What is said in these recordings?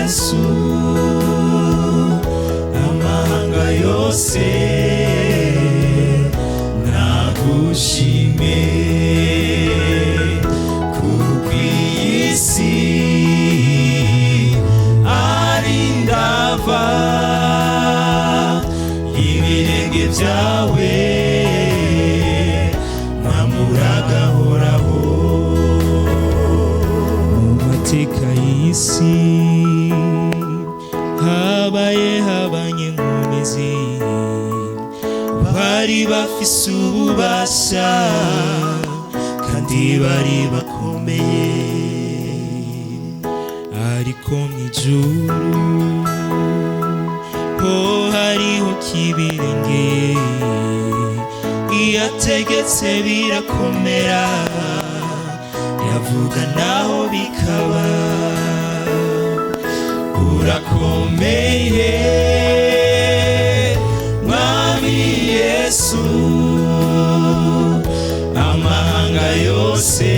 Yesu, amahanga yose nagushime, kuko iyi si ari ndava y'ibirenge byawe, nkamuragahoraho. Mu mateka y'isi habaye habanye inkomezi bari bafise ububasha kandi bari bakomeye, ariko mu ijuru ho hariho kibirengeye, iyo ategetse birakomera, yavuga naho bikaba. Urakomeye, Mwami Yesu, amahanga yose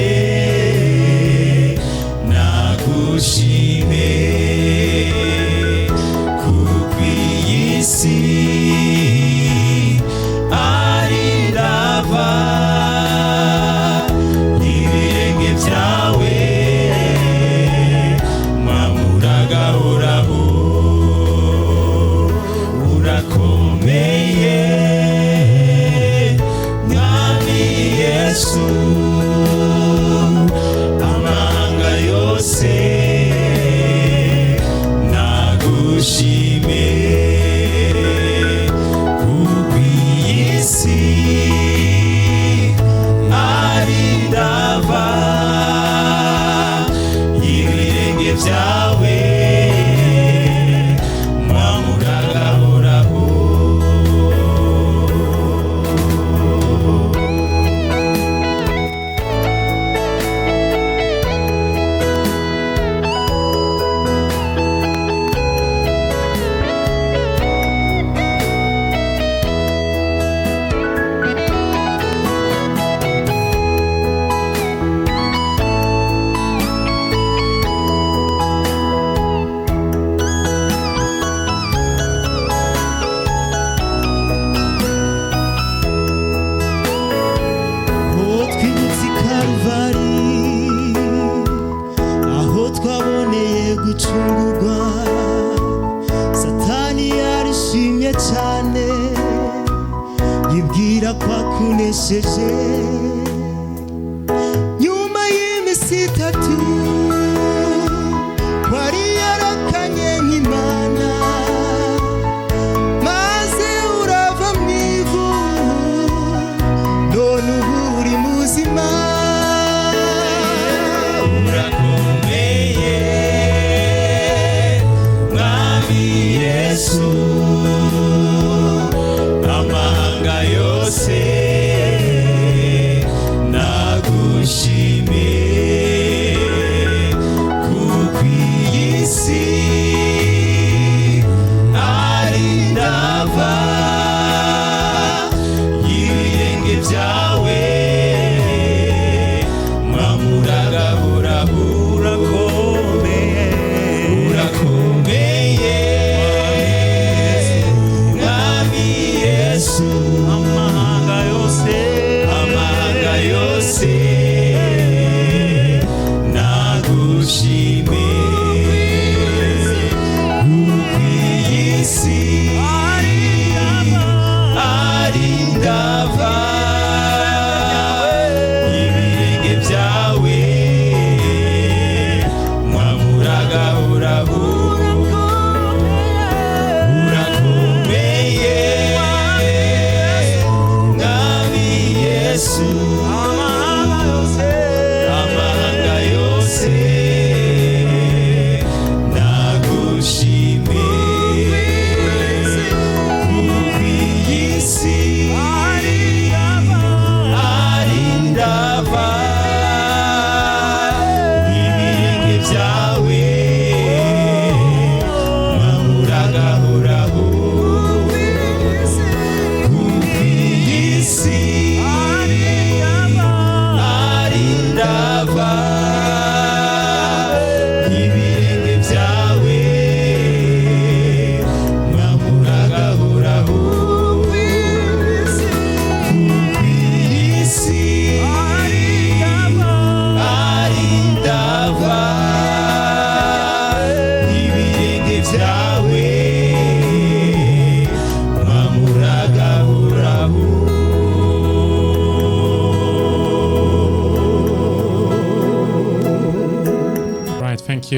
nagushime, kuko iyi si ari ndava y'ibirenge byawe, mamuragahoraho. Urakomeye, Mwami Yesu, amahanga yose nagushime, kuko iyi si ari ndava y'ibirenge byawe, mamuragahoraho. Aho twibutse i Karuvari, aho twaboneye gucungurwa, Satani yarishimye cyane, yibwira ko akunesheje. Nyuma y'iminsi 3 wari yarakanye nk'Imana, maze urava mu ivu, none ubu uri muzima. Urakomeye, Mwami Yesu, amahanga yose nagushime.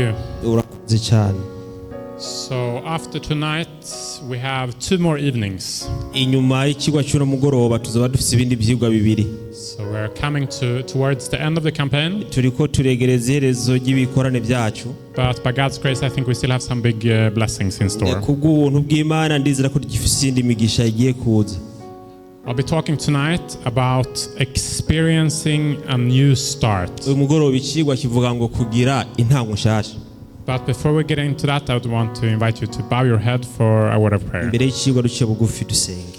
you. Urakoze cyane. So after tonight, we have two more evenings. Inyuma y'ikigwa cy'uno mugoroba tuzaba dufite ibindi byigwa bibiri. So we're coming to towards the end of the campaign, Turiko turegereza iherezo ry'ibikorane byacu. But by God's grace, I think we still have some big blessings in store. Kubw'ubuntu bw'Imana ndizera ko dufite iyindi migisha igiye kuza. I'll be talking tonight about experiencing a new start. Uyu mugoroba ikigwa kivuga ngo kugira intango nshasha. But before we get into that, I would want to invite you to bow your head for a word of prayer. Imbere y'ikigwa duciye bugufi dusenge.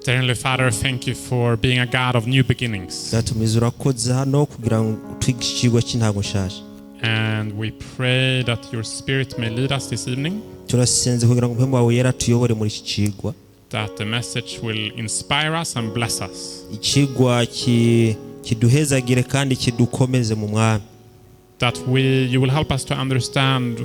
Dear Heavenly Father, thank you for being a God of new beginnings. Data mwiza urakoze hano kugira ngo twigishe ikigwa cy'intango nshasha. And we pray that your Spirit may lead us this evening, Turasenze kugira ngo mpwemu wawe yera tuyobore muri iki cigwa, that the message will inspire us and bless us, ikigwa kiduhezagire kandi kidukomeze mu mwami, that you will help us to understand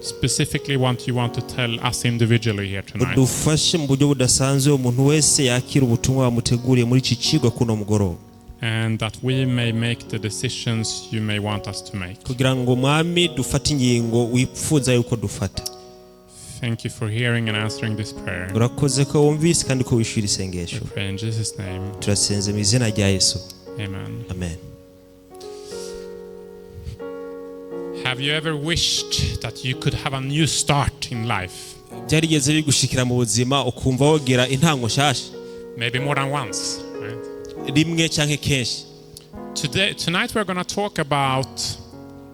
specifically what you want to tell us individually here tonight. Udufashe mu buryo budasanzwe umuntu wese yakira ubutumwa bamuteguriye muri iki cigwa kuno mugoroba, And that we may make the decisions you may want us to make. Kugira ngo mwami dufate ingingo wipfuza yuko dufata. Thank you for hearing and answering this prayer. Urakoze ko wumvise kandi ko wishyura isengesho. We pray in Jesus' name. Turasenze mu izina rya Yesu. Amen. Amen. Have you ever wished that you could have a new start in life? Byarigeze bigushikira mu buzima ukumva wogira intango nshasha? Maybe more than once, right? Rimwe canke kenshi. Tonight we're going to talk about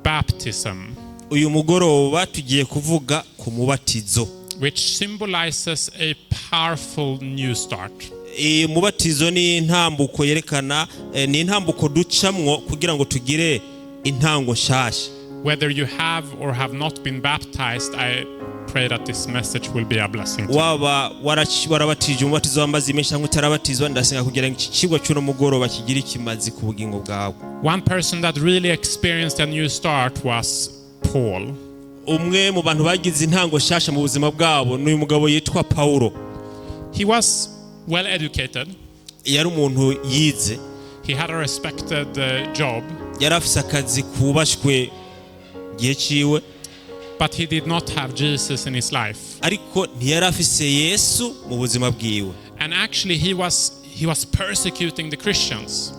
baptism, Uyu mugoroba tugiye kuvuga ku mubatizo, which symbolizes a powerful new start. Iyi mubatizo ni intambuko yerekana ni intambuko ducamwo kugira ngo tugire intango nshasha. Whether you have or have not been baptized, I pray that this message will be a blessing to you. Waba warabatije umubatizo w'amazi menshi cyangwa utarabatizwa, ndasenga kugira ngo iki kigwa cy'uno mugoroba kigire ikimazi ku bugingo bwawe. One person that really experienced a new start was Paul. Umwe mu bantu bagize intango nshasha mu buzima bwabo ni uyu mugabo yitwa Paulo. He was well educated. Yari umuntu yize. He had a respected job, Yari afise akazi kubashwe igihe ciwe, but he did not have Jesus in his life. Ariko ntiyari afise Yesu mu buzima bwiwe. And actually he was persecuting the Christians.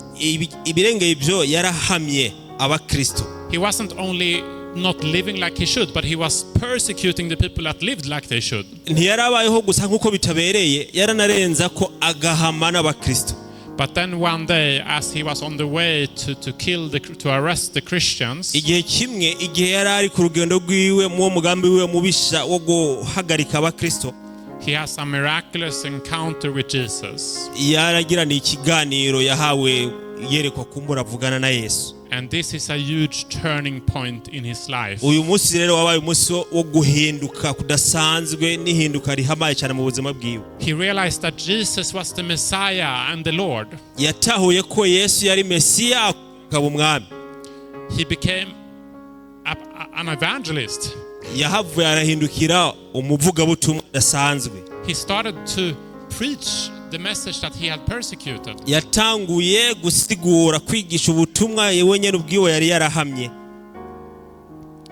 Ibirengeye ibyo yarahamye abakristo. He wasn't only not living like he should, but he was persecuting the people that lived like they should. Ntiyarabayeho gusa nk'uko bitabereye, yaranarenza ko agahama n'abakristo. But then one day, as he was on the way to kill the, to arrest the Christians, Igihe kimwe igihe yari ari ku rugendo rwiwe mu wo mugambi wiwe mubisha wo guhagarika abakristo, he has a miraculous encounter with Jesus. Yaragiraniye ikiganiro yahawe yerekwa kumbura avugana na Yesu. And this is a huge turning point in his life. Uyu munsi rero wabaye umunsi wo guhinduka kudasanzwe n'ihinduka rihamaye cyane mu buzima bwiwe. He realized that Jesus was the Messiah and the Lord. Yatahuye ko Yesu yari Mesiya akaba umwami. He became an evangelist. Yahavuye arahindukira umuvugabutumwa udasanzwe. He started to preach the message that he had persecuted. Yatanguye gusigura kwigisha ubutumwa yewe nyene ubwiwe yari yarahamye.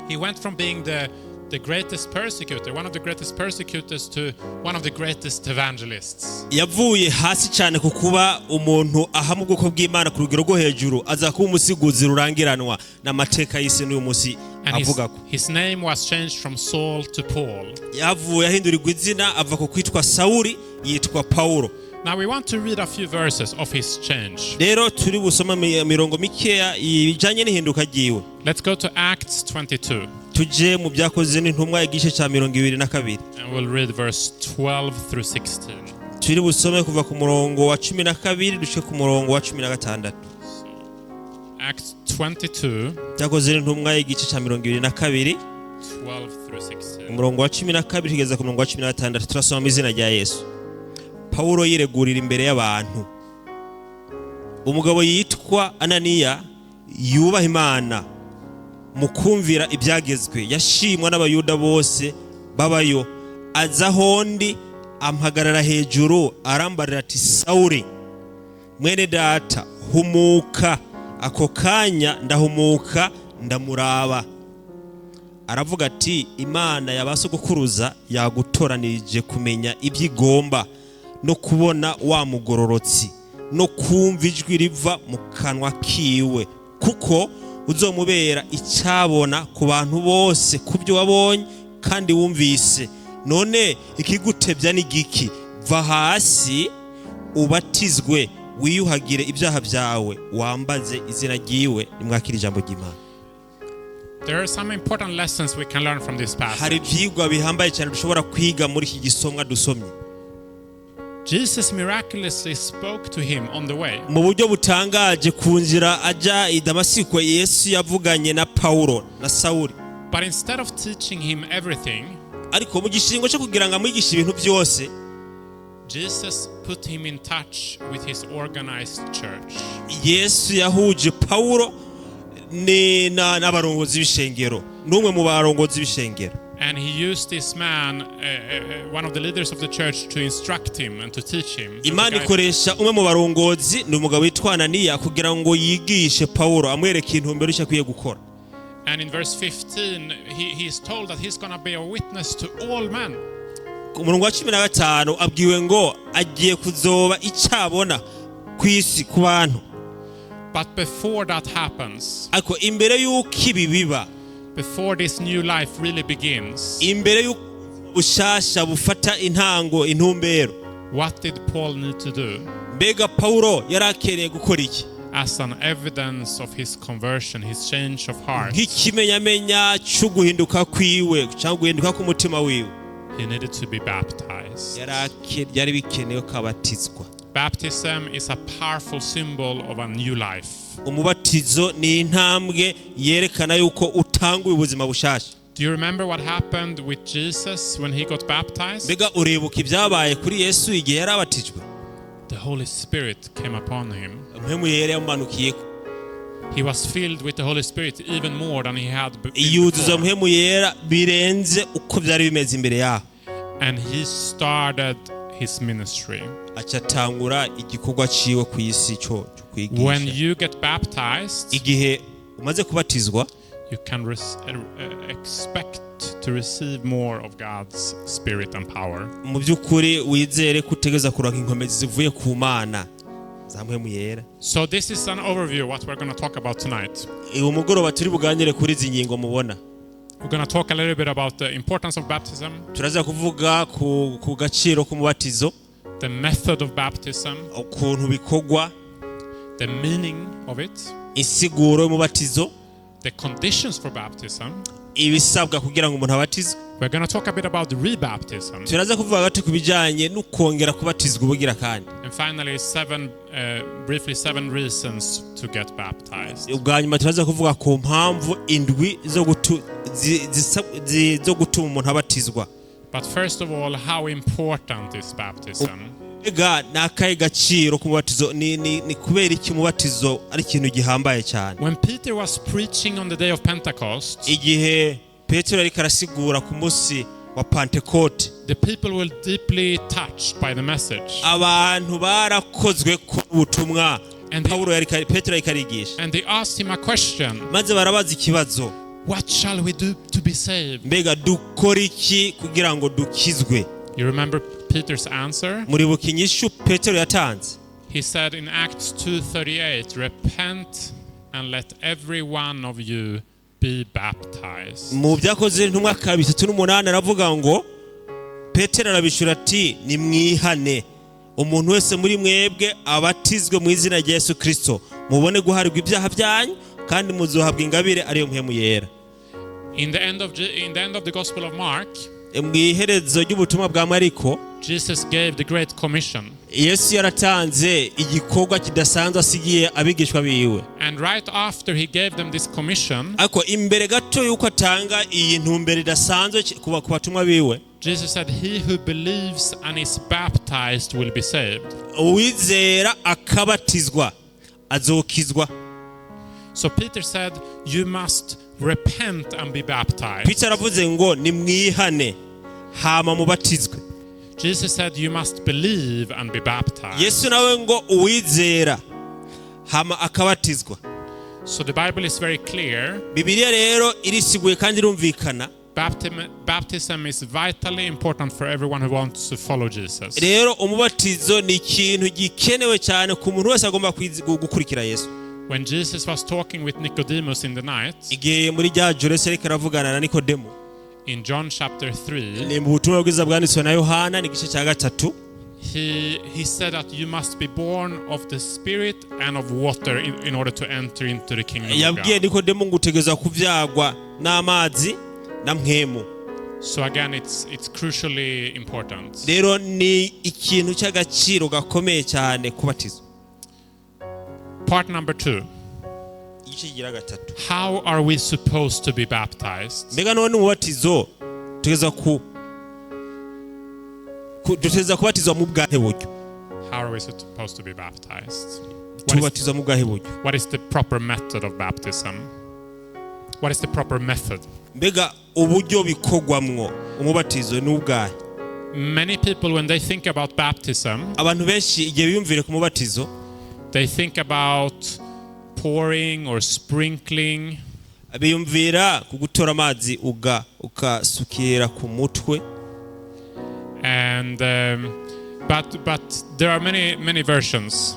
He went from being the greatest persecutor, one of the greatest persecutors, to one of the greatest evangelists. Yavuye hasi cyane ku kuba umuntu ahama ubwoko bw'Imana ku rugero rwo hejuru aza kuba umusiguzi rurangiranwa n'amateka y'isi n'uyu munsi And avuga ko his name was changed from Saul to Paul. Yavuye ahindurirwa izina ava ku kwitwa Sawuli yitwa Pawulo. Now we want to read a few verses of his change. Rero turi busoma mirongo mikeya ibijanye n'ihinduka ryiwe. Let's go to Acts 22 Tuje mu byakoze n'intumwa igice cya 22. And we'll read verse 12 through 16. Turi busome kuva ku murongo wa 12 dushike ku murongo wa 16. Acts 22, Byakoze n'intumwa igice cya 22, 12 through 16. umurongo wa 12 kugeza ku murongo wa 16. Turasoma mu izina rya Yesu. Pawulo yiregurira imbere y'abantu. Umugabo yitwa Ananiya yubaha Imana mu kumvira ibyagezwe yashimwa n'Abayuda bose babayo aza ahondi ampagarara hejuru arambarira ati Sawuli mwene data humuka. Ako kanya ndahumuka. Ndamuraba, aravuga ati: "Imana ya ba sogokuruza yagutoranirije kumenya ibyo igomba no kubona wa mugororotsi no kumva ijwi riva mu kanwa kiwe, kuko uzomubera icyabona ku bantu bose ku byo wabonye kandi wumvise. None ikigutebya ni giki? Va hasi ubatizwe, wiyuhagire ibyaha byawe, wambaze izina ryiwe." Nimwakira ijambo ry'Imana. There are some important lessons we can learn from this Hari passage. ibyigwa bihambaye cyane dushobora kwiga muri iki gisomwa dusomye. Jesus miraculously spoke to him on the way. Mu buryo butangaje, ku nzira ajya i Damasiko, Yesu yavuganye na Pawulo na Sawuli. But instead of teaching him everything, Ariko mu gishingo cyo kugira ngo amwigishe ibintu byose, Jesus put him in touch with his organized church. Yesu yahuje Pawulo n'abarongozi b'ishengero, n'umwe mu barongozi b'ishengero. And he used this man, one of the leaders of the church, to instruct him and to teach him and to Imana guide him. ikoresha umwe mu barongozi, ni umugabo witwa Ananiya, kugira ngo yigishe Pawulo, amwereke intumbero icyo akwiye gukora. And in verse 15, he is told that he's going to be a witness to all men. Ku murongo wa 15 abwiwe ngo agiye kuzoba icyabona ku isi, ku bantu. But before that happens, Ariko imbere y'uko ibi biba, before this new life really begins, imbere y'uko bushasha bufata intango, intumbero, what did Paul need to do mbega Pawulo yari akeneye gukora iki as an evidence of his conversion, his change of heart? Nk'ikimenyamenya cyo guhinduka kwiwe cyangwa guhinduka k'umutima wiwe? He needed to be baptized. Byari bikenewe ko abatizwa. Baptism is a powerful symbol of a new life. Umubatizo ni intambwe yerekana yuko utanguye ubuzima bushasha. Do you remember what happened with Jesus when he got baptized? Mbega uribuka ibyabaye kuri Yesu igihe yari abatijwe? The Holy Spirit came upon him. Mpwemu Yera yamumanukiye. He was filled with the Holy Spirit even more than he had been Yuzuza before. Mpwemu Yera birenze uko byari bimeze imbere yaho. And he started his ministry. Aca atangura igikorwa ciwe ku isi cyo When kwigisha. you get baptized, Igihe umaze kubatizwa, you can expect to receive more of God's Spirit and power. Mu by'ukuri wizere ko utegereza kuronka inkomezi zivuye ku Mana za Mpwemu Yera. So, this is an overview of what we're going to talk about tonight. Uyu mugoroba turi buganire kuri izi ngingo mubona. We're going to talk a little bit about the importance of baptism, Turaza kuvuga ku gaciro k'umubatizo, the method of baptism, ukuntu bikorwa, the meaning of it, insiguro y'umubatizo, the conditions for baptism. Ibisabwa kugira ngo umuntu abatizwe. We're going to talk a bit about rebaptism. Turaza kuvuga gato ku bijyanye no kongera kubatizwa ubugira kandi. And finally, briefly, seven reasons to get baptized. Ubwa nyuma turaza kuvuga ku mpamvu indwi zo gutuma umuntu abatizwa. But first of all, how important is baptism? Mbega ni akahe gaciro k'umubatizo? Ni kubera iki umubatizo ari ikintu gihambaye cyane? When Peter was preaching on the day of Pentecost, Igihe Petero ariko arasigura ku munsi wa Pantekote, the people were deeply touched by the message. Abantu barakozwe ku butumwa Pawulo yariko Petero yariko arigisha. And they asked him a question. Maze barabaza ikibazo. What shall we do to be saved? Mbega dukora iki kugira ngo dukizwe? You remember Peter's answer? Muribuka inyishu Petero yatanze? He said in Acts 2:38, "Repent and let every one of you be baptized." Mu Byakoze Intumwa 2:38 aravuga ngo, Petero arabishura ati: "Nimwihane, umuntu wese muri mwebwe abatizwe mu izina rya Yesu Kirisito, mubone guharirwa ibyaha byanyu, kandi muzohabwa ingabire ariyo Mpwemu Yera." In the end of the Gospel of Mark, Mu iherezo ry'ubutumwa bwa Mariko, Jesus gave the great commission. Yesu yaratanze igikorwa kidasanzwe asigiye abigishwa biwe. And right after he gave them this commission, Ariko imbere gato y'uko atanga iyi ntumbero idasanzwe ku batumwa biwe, Jesus said, "He who believes and is baptized will be saved." "Uwizera akabatizwa azokizwa." So Peter said, "You must repent and be baptized." Peter aravuze ngo: "Nimwihane hama mubatizwe." Jesus said, "You must believe and be baptized." Yesu nawe ngo: "Uwizera hama akabatizwa." So the Bible is very clear. Bibiliya rero irisiguye kandi irumvikana. Baptism is vitally important for everyone who wants to follow Jesus. Rero umubatizo ni ikintu gikenewe cyane ku muntu wese agomba gukurikira Yesu. When Jesus was talking with Nicodemus in the night, Igihe muri rya joro Yesu ariko aravugana na Nikodemo, in John chapter 3, ni mu butumwa bwiza bwanditswe na Yohana, ni igice cya 3, he said that you must be born of the Spirit and of water in order to enter into the kingdom of yabwiye God. Nikodemo ngo utegerezwa kubyagwa n'amazi na mpwemu. So again, it's crucially important. Rero ni ikintu cy'agaciro gakomeye cyane kubatizwa. Part number 2. Igice kigira 3. How are we supposed to be baptized? Mbega none umubatizo tugeza ku duteza kubatizwa mu bwahe buryo? How are we supposed to be baptized? Tubatizwa mu bwahe buryo? What is the proper method of baptism? What is the proper method? Mbega uburyo bikogwamwo umubatizo ni ubwahe? Many people, when they think about baptism, Abantu benshi igihe biyumvire ku mubatizo, they think about pouring or sprinkling. Biyumvira ku gutora amazi ukasukira ku mutwe. And but there are many, many versions.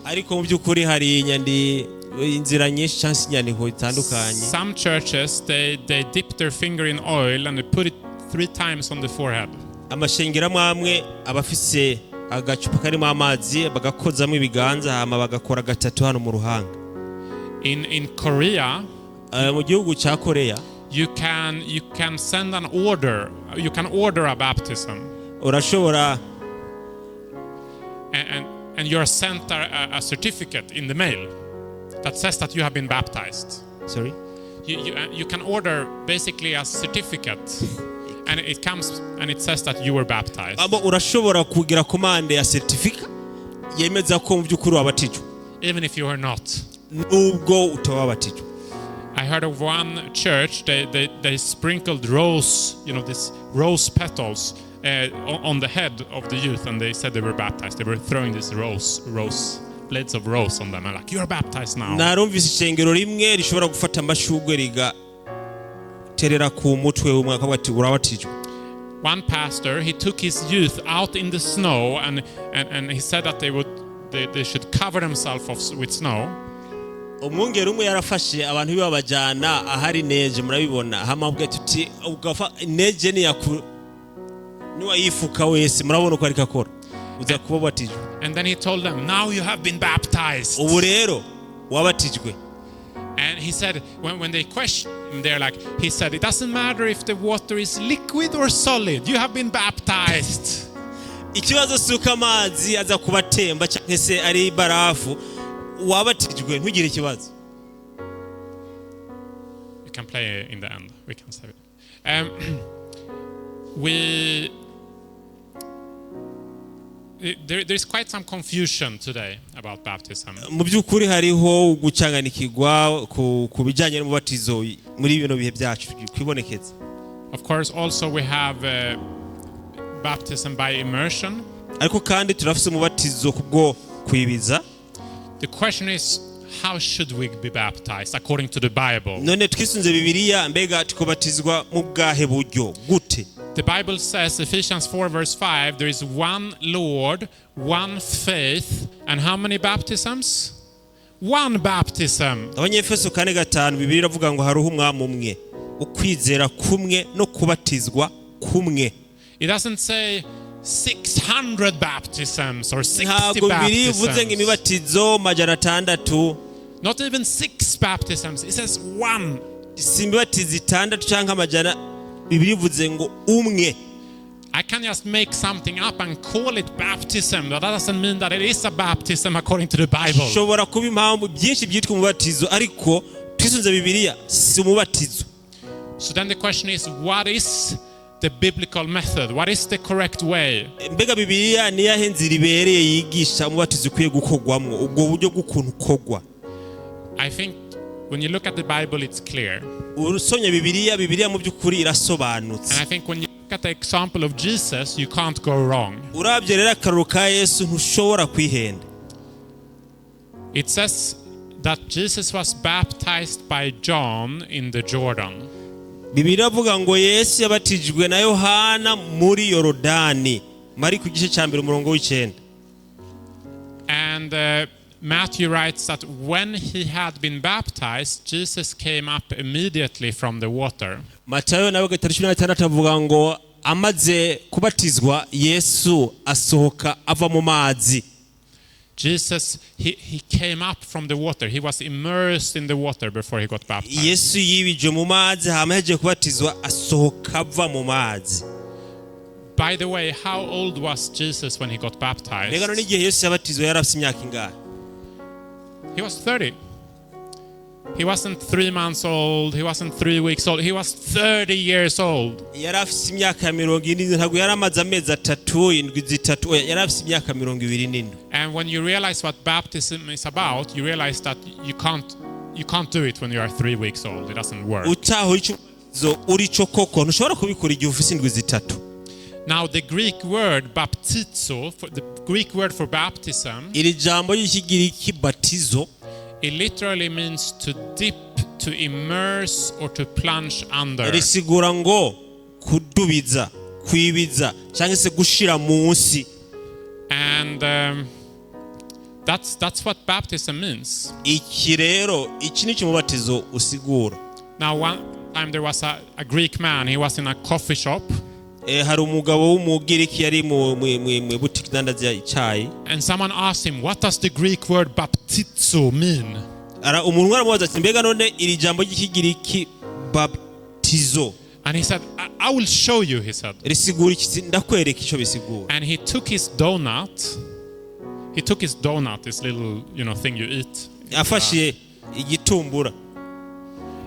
Ariko mu by'ukuri hari inzira nyinshi cyangwa se inyandiko zitandukanye. Some churches, they dip their finger in oil and they put it 3 times on the forehead. Amashengero amwe abafise agacupa karimo amazi bagakozamo ibiganza hama bagakora 3 hano mu ruhanga. In Korea, Mu gihugu cya Korea, you can send an order. You can order a baptism. Urashobora and you're sent a certificate in the mail that says that you have been baptized. Sorry? You can order basically a certificate, and it comes and it says that you were baptized. Abo urashobora kugira komande ya certificate yemeza ko mu by'ukuri wabatijwe. Even if you are not. Nubwo utawabatijwe. I heard of one church, they sprinkled rose, this rose petals on the head of the youth, and they said they were baptized. They were throwing these rose blades of rose on them, and like, you're baptized now. Narumvise ishengero rimwe rishobora gufata amashugwe rigaterera ku mutwe w'umwaka bati urabatijwe. One pastor, he took his youth out in the snow, and he said that they should cover themselves with snow. Umwungeri umwe yarafashe abantu bibabajana ahari neje murabibona hamabwe tuti ugafa neje ni yaku niwayifuka wese murabona uko ariko akora uza kuba batijwe. And then he told them, now you have been baptized. Ubu rero wabatijwe. And he said, when they questioned him, they're like, he said, it doesn't matter if the water is liquid or solid, you have been baptized. Ikibazo suka amazi aza kubatemba cyangwa se ari barafu wabatijwe ntugire ikibazo. You can play in the end. We can save it. There's quite some confusion today about baptism. Mu by'ukuri hariho gucanganikirwa ku bijyanye n'umubatizo muri bino bihe byacu kwibonekeza. Of course, also we have baptism by immersion. Ariko kandi turafise umubatizo kubwo kwibiza. The question is, how should we be baptized according to the Bible? None twisunze Bibiliya mbega tukobatizwa mu bwahe buryo gute? The Bible says, Ephesians 4 verse 5, there is one Lord, one faith, and how many baptisms? One baptism. Abanyefeso 4:5 Bibiliya iravuga ngo hariho umwami umwe, ukwizera kumwe no kubatizwa kumwe. It doesn't say 600 baptisms or 60 Ntabwo Bibiliya ivuze ngo baptisms. imibatizo 600. Not even 6 baptisms. It says one. Si imibatizo 6 cyangwa amajana. Bibiliya ivuze ngo umwe. I can just make something up and call it baptism. But that doesn't mean that it is a baptism according to the Bible. Shobora kuba impamvu byinshi byitwa umubatizo ariko twisunze Bibiliya si umubatizo. So then the question is, what is the biblical method? What is the correct way? Mbega Bibiliya ni yahe nzira ibereye yigisha umubatizo ukwiye gukogwamwo, ubwo buryo bw'ukuntu ukogwa? I think when you look at the Bible, it's clear. Usomye Bibiliya, Bibiliya mu by'ukuri irasobanutse. And I think when you look at the example of Jesus, you can't go wrong. Urabye rero akaroro ka Yesu ntushobora kwihenda. It says that Jesus was baptized by John in the Jordan. Bibiliya iravuga ngo Yesu yabatijwe na Yohana muri Yorodani. Mariko igice cya 1 umurongo w'9. And Matthew writes that when he had been baptized, Jesus came up immediately from the water. Matayo nawe 3:16 avuga ngo amaze kubatizwa Yesu asohoka ava mu mazi. Jesus, he came up from the water. He was immersed in the water before he got baptized. Yesu yibije mu mazi, hama yagiye kubatizwa asohoka ava mu mazi. By the way, how old was Jesus when he got Mbega none baptized? igihe Yesu yabatizwa yari afite imyaka ingahe? He was 30. He wasn't 3 months old. He wasn't 3 weeks old. He was 30 years old. Yari afite imyaka 47, ntabwo yari amaze amezi 3, indwi 3, oya, yari afite imyaka 27. And when you realize what baptism is about, you realize that you can't do it when you are 3 weeks old. It doesn't work. Utaho icyumvirizo uri cyo koko ntushobora kubikora igihe ufite indwi 3. Now the Greek word baptizo, for the Greek word for baptism, iri jambo ry'ikigiriki batizo, it literally means to dip, to immerse, or to plunge under. Risigura ngo kudubiza, kwibiza cyangwa se gushira munsi. And that's what baptism means. Iki rero iki ni umubatizo usigura. Now one time there was a Greek man, he was in a coffee shop. Hari umugabo w'umugiriki yari mu butike idandaza icyayi. And someone asked him, what does the Greek word baptizo mean? Umuntu aramubaza ati mbega none iri jambo ry'ikigiriki baptizo And he said, I will show you, he said. risigura iki? Ndakwereka icyo bisigura. And he took his donut. He took his donut, this little, you know, thing you eat. Afashe igitumbura.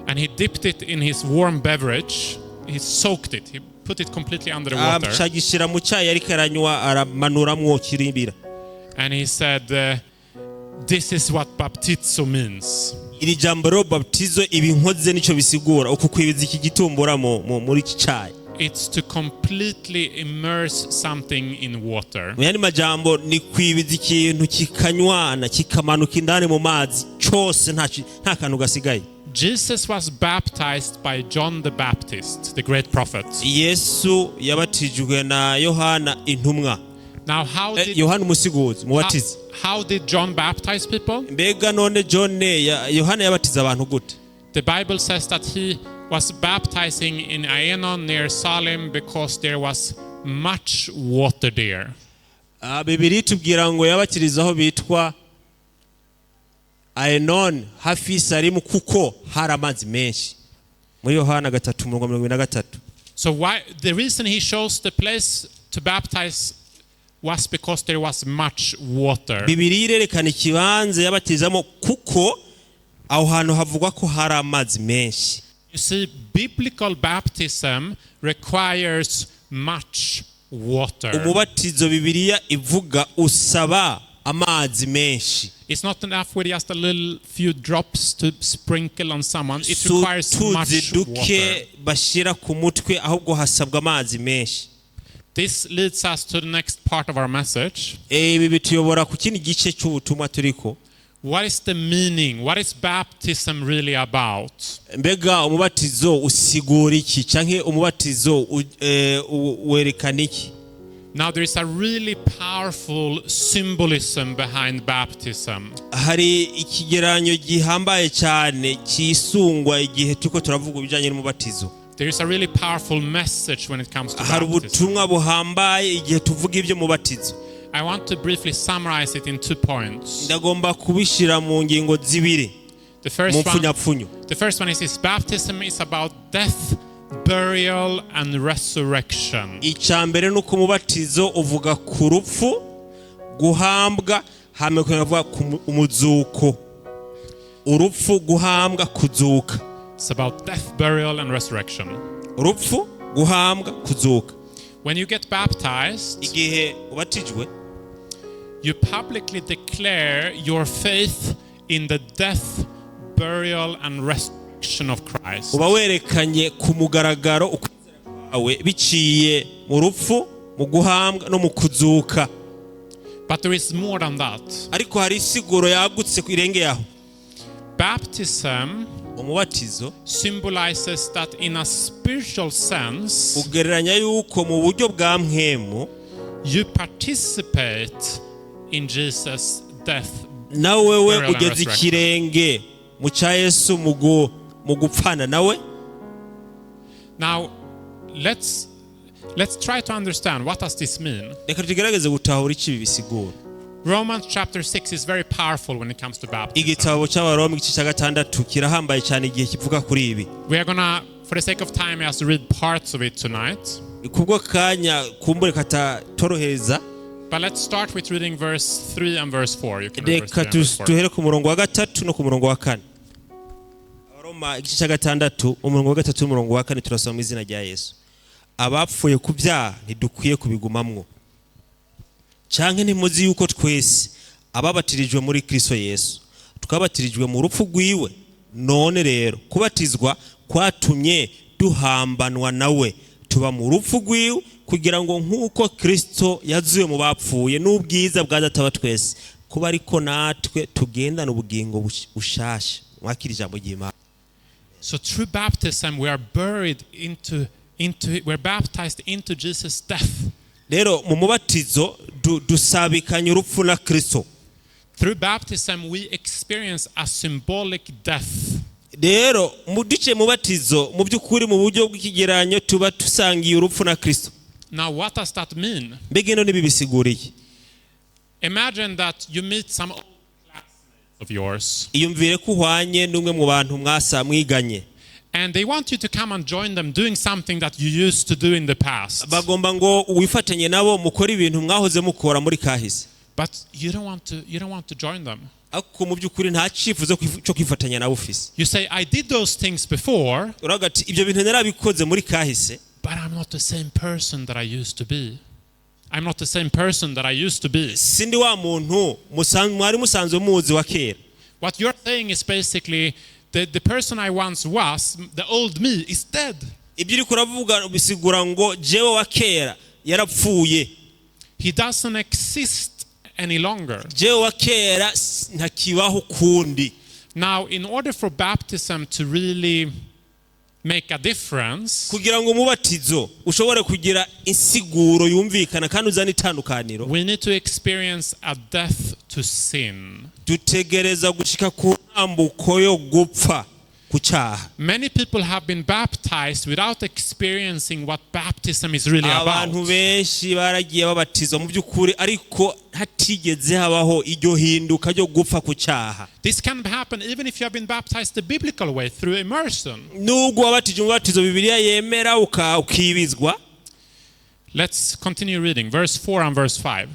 And he dipped it in his warm beverage. He soaked it. He put it completely under the water. Acagishyira mu cyayi ariko aranywa aramanuramwo kiribira. And he said, this is what baptizo means. Iri jambo rero baptizo ibinkoze nicyo bisigura uku kwibiza iki gitumbura muri iki cyayi. It's to completely immerse something in water. Mu yandi majambo ni kwibiza ikintu kikanywana kikamanuka indani mu mazi cyose nta kantu gasigaye. Jesus was baptized by John the Baptist, the great prophet. Yesu yabatijwe na Yohana intumwa. Now how did Yohana umusiguzi mubatizi. How did John baptize people? Mbega none John Yohana yabatiza abantu gute? The Bible says that he was baptizing in Aenon near Salim because there was much water there. Bibiliya itubwira ngo yabatiriza aho bitwa Aenon hafi Salimu kuko hari amazi menshi. Muri Yohana 3:23. So why the reason he chose the place to baptize was because there was much water. Bibiliya irerekana ikibanza yabatizamo kuko aho hantu havugwa ko hari amazi menshi. You see, biblical baptism requires much water. Umubatizo Bibiliya ivuga usaba amazi menshi. It's not enough with just a little few drops to sprinkle on someone. It requires much Tuzi duke water. bashira ku mutwe ahubwo hasabwa amazi menshi. This leads us to the next part of our message. Ibi bituyobora ku kindi gice cy'ubutumwa turiko. What is the meaning? What is baptism really about? Mbega umubatizo usigura iki canke umubatizo werekana iki? Now there is a really powerful symbolism behind baptism. Hari ikigeranyo gihambaye cyane cyisungwa igihe turiko turavuga ibijanye n'umubatizo. There is a really powerful message when it comes to Hari baptism. ubutumwa buhambaye igihe tuvuga ibyo mubatizo. I want to briefly summarize it in 2 points. Ndagomba kubishira mu ngingo zibiri. The first one, the first one is this: baptism is about death, burial and resurrection. Icambere nuko umubatizo uvuga ku rupfu, guhambwa, hame kuvuga ku umuzuko. Urupfu, guhambwa, kuzuka. It's about death, burial and resurrection. Urupfu, guhambwa, kuzuka. When you get baptized, igihe ubatijwe, you publicly declare your faith in the death, burial and resurrection of Christ. Uba werekanye ku mugaragaro ukwizera kwawe biciye mu rupfu, mu guhambwa no mu kuzuka. But there is more than that. Ariko hari isiguro yagutse ku irenge yaho. Baptism Umubatizo symbolizes that in a spiritual sense, ugereranya yuko mu buryo bwa mpwemu you participate in Jesus' death. Nawe wewe Burial and ugeze resurrection. ikirenge mu cya Yesu mu gupfana nawe. Now, let's try to understand, what does this mean? Reka tugerageze gutahura icyo ibi bisigura. Romans chapter 6 is very powerful when it comes to baptism. Igitabo cy'Abaroma igice cya gatandatu kirahambaye cyane igihe kivuga kuri ibi. We are gonna, for the sake of time, I have to read parts of it tonight. Kubwo kanya kumbure katatorohereza. But let's start with reading verse 3 and verse 4. You can read verse Reka 3 and verse 4. duhere ku murongo wa gatatu no ku murongo wa kane. Abaroma igice cya gatandatu, umurongo wa gatatu n'umurongo wa kane, turasoma mu izina rya Yesu. Abapfuye ku byaha ntidukwiye kubigumamwo. Canke ntimuzi yuko twese ababatirijwe muri Kristo Yesu twabatirijwe mu rupfu rwiwe? None rero kubatizwa kwatumye duhambanwa nawe, tuba mu rupfu rwiwe, kugira ngo nk'uko Kristo yazuye mu bapfuye n'ubwiza bwa Data wa twese, kuba ariko natwe tugendana ubugingo bushasha. Mwakira ijambo ry'Imana. So through baptism, we are buried into we're baptized into Jesus' death. Rero mu mubatizo dusabikanya urupfu na Kristo. Through baptism, we experience a symbolic death. Rero mu duce mubatizo, mu by'ukuri mu buryo bw'ikigeranyo, tuba dusangiye urupfu na Kristo. Now, what does that mean? Mbega ino ntibibisiguriye? Imagine that you meet some old classmates of yours, Iyumvire ko uhwanye n'umwe mu bantu mwasa mwiganye, and they want you to come and join them doing something that you used to do in the past. Bagomba ngo wifatanye nabo mukore ibintu mwahoze mukora muri kahise. But you don't want to join them. Ariko mu by'ukuri nta cyifuzo cyo kwifatanya nabo ufise. You say, "I did those things before, Uravuga ati ibyo bintu narabikoze muri kahise, but I'm not the same person that I used to be. I'm not the same person that I used to be." Sindi wa muntu mwari musanzwe muzi wa kera. What you're saying is basically the person I once was, the old me, is dead. Ibyo uriko uravuga bisigura ngo jewe wa kera yarapfuye. He doesn't exist any longer. Jewe wa kera ntakibaho ukundi. Now, in order for baptism to really make a difference, Kugira ngo umubatizo ushobore kugira insiguro yumvikana kandi uzane itandukaniro, we need to experience a death to sin. Dutegereza gushika ku ntambuko yo gupfa ku cyaha. Many people have been baptized without experiencing what baptism is really Abantu about. benshi baragiye babatizwa mu by'ukuri, ariko hatigeze habaho iryo hinduka ryo gupfa ku cyaha. This can happen even if you have been baptized the biblical way through immersion. Nubwo wabatije umubatizo Bibiliya yemera ukibizwa. Let's continue reading verse 4 and verse 5.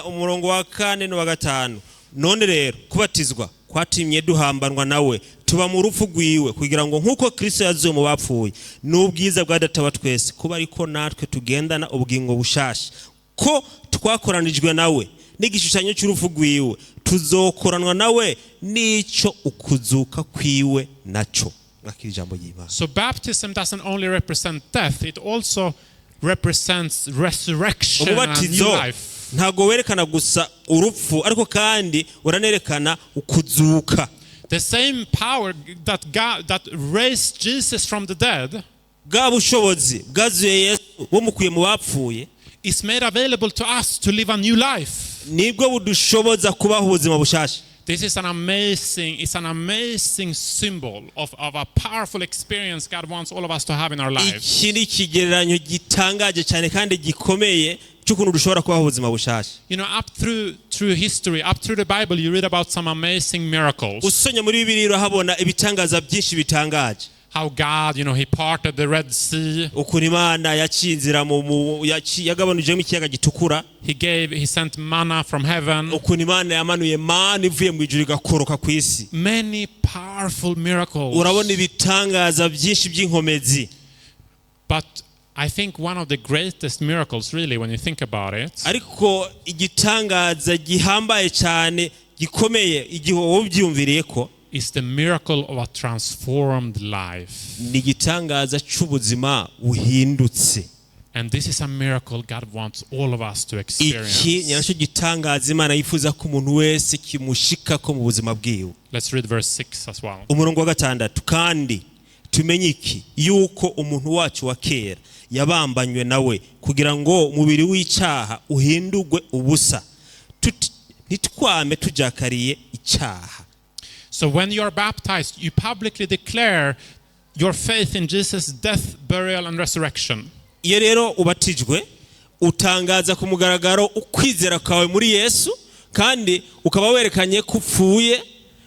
Umurongo wa kane n'uwa gatanu. None rero kubatizwa kwatumye duhambanwa nawe, tuba mu rupfu rwiwe, kugira ngo nk'uko Kristo yazuye mu bapfuye n'ubwiza bwa Data wa twese, kuba ariko natwe tugendana ubugingo bushasha. Ko twakoranijwe nawe n'igishushanyo cy'urupfu rwiwe, tuzokoranwa nawe n'icyo ukuzuka kwiwe naco. Mwakira ijambo ry'Imana. So baptism doesn't only represent death, it also represents resurrection and new Umubatizo life. ntabwo werekana gusa urupfu, ariko kandi uranerekana ukuzuka. The same power that God that raised Jesus from the dead Bwa bushobozi bwazuye Yesu bumukuye mu bapfuye is made available to us to live a new life. nibwo budushoboza kubaho ubuzima bushasha. This is an amazing, it's an amazing symbol of a powerful experience God wants all of us to have in our lives. Iki ni ikigereranyo gitangaje cyane kandi gikomeye cy'ukuntu dushobora kubaho ubuzima bushasha. Up through history, up through the Bible, you read about some amazing miracles. Usomye muri Bibiliya urahabona ibitangaza byinshi bitangaje. How God, He parted the Red Sea. Ukuntu Imana yaciye inzira yagabanijemo ikiyaga gitukura. He sent manna from heaven. Ukuntu Imana yamanuye manu ivuye mu ijuru igakoroka ku isi. Many powerful miracles. Urabona ibitangaza byinshi by'inkomezi. But I think one of the greatest miracles, really, when you think about it, Ariko igitangaza gihambaye cyane gikomeye igihe wowe ubyiyumviriye ko is the miracle of a transformed life. ni igitangaza cy'ubuzima buhindutse. And this is a miracle God wants all of us to Iki experience. ni nacyo gitangaza Imana yifuza ko umuntu wese kimushikako mu buzima bwiwe. Let's read verse 6 as well. Umurongo wa 6: kandi tumenye iki, yuko umuntu wacu wa kera yabambanywe nawe kugira ngo umubiri w'icyaha uhindurwe ubusa, ntitwame tujakariye icyaha. So when you are baptized, you publicly declare your faith in Jesus' death, burial, and resurrection. Iyo rero ubatijwe, utangaza ku mugaragaro ukwizera kwawe muri Yesu, kandi ukaba werekanye ko upfuye,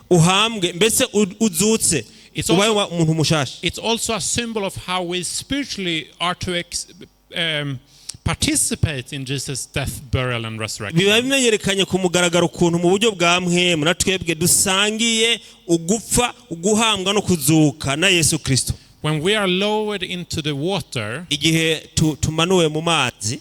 uhambwe, mbese uzutse, ubaye umuntu mushasha. It's also a symbol of how we spiritually are to participate in Jesus' death, burial, and resurrection. Biba bimenyerekanye ku mugaragaro ukuntu mu buryo bwa mpwemu na twebwe dusangiye ugupfa, uguhambwa no kuzuka na Yesu Kristo. When we are lowered into the water, igihe tumanuwe mu mazi,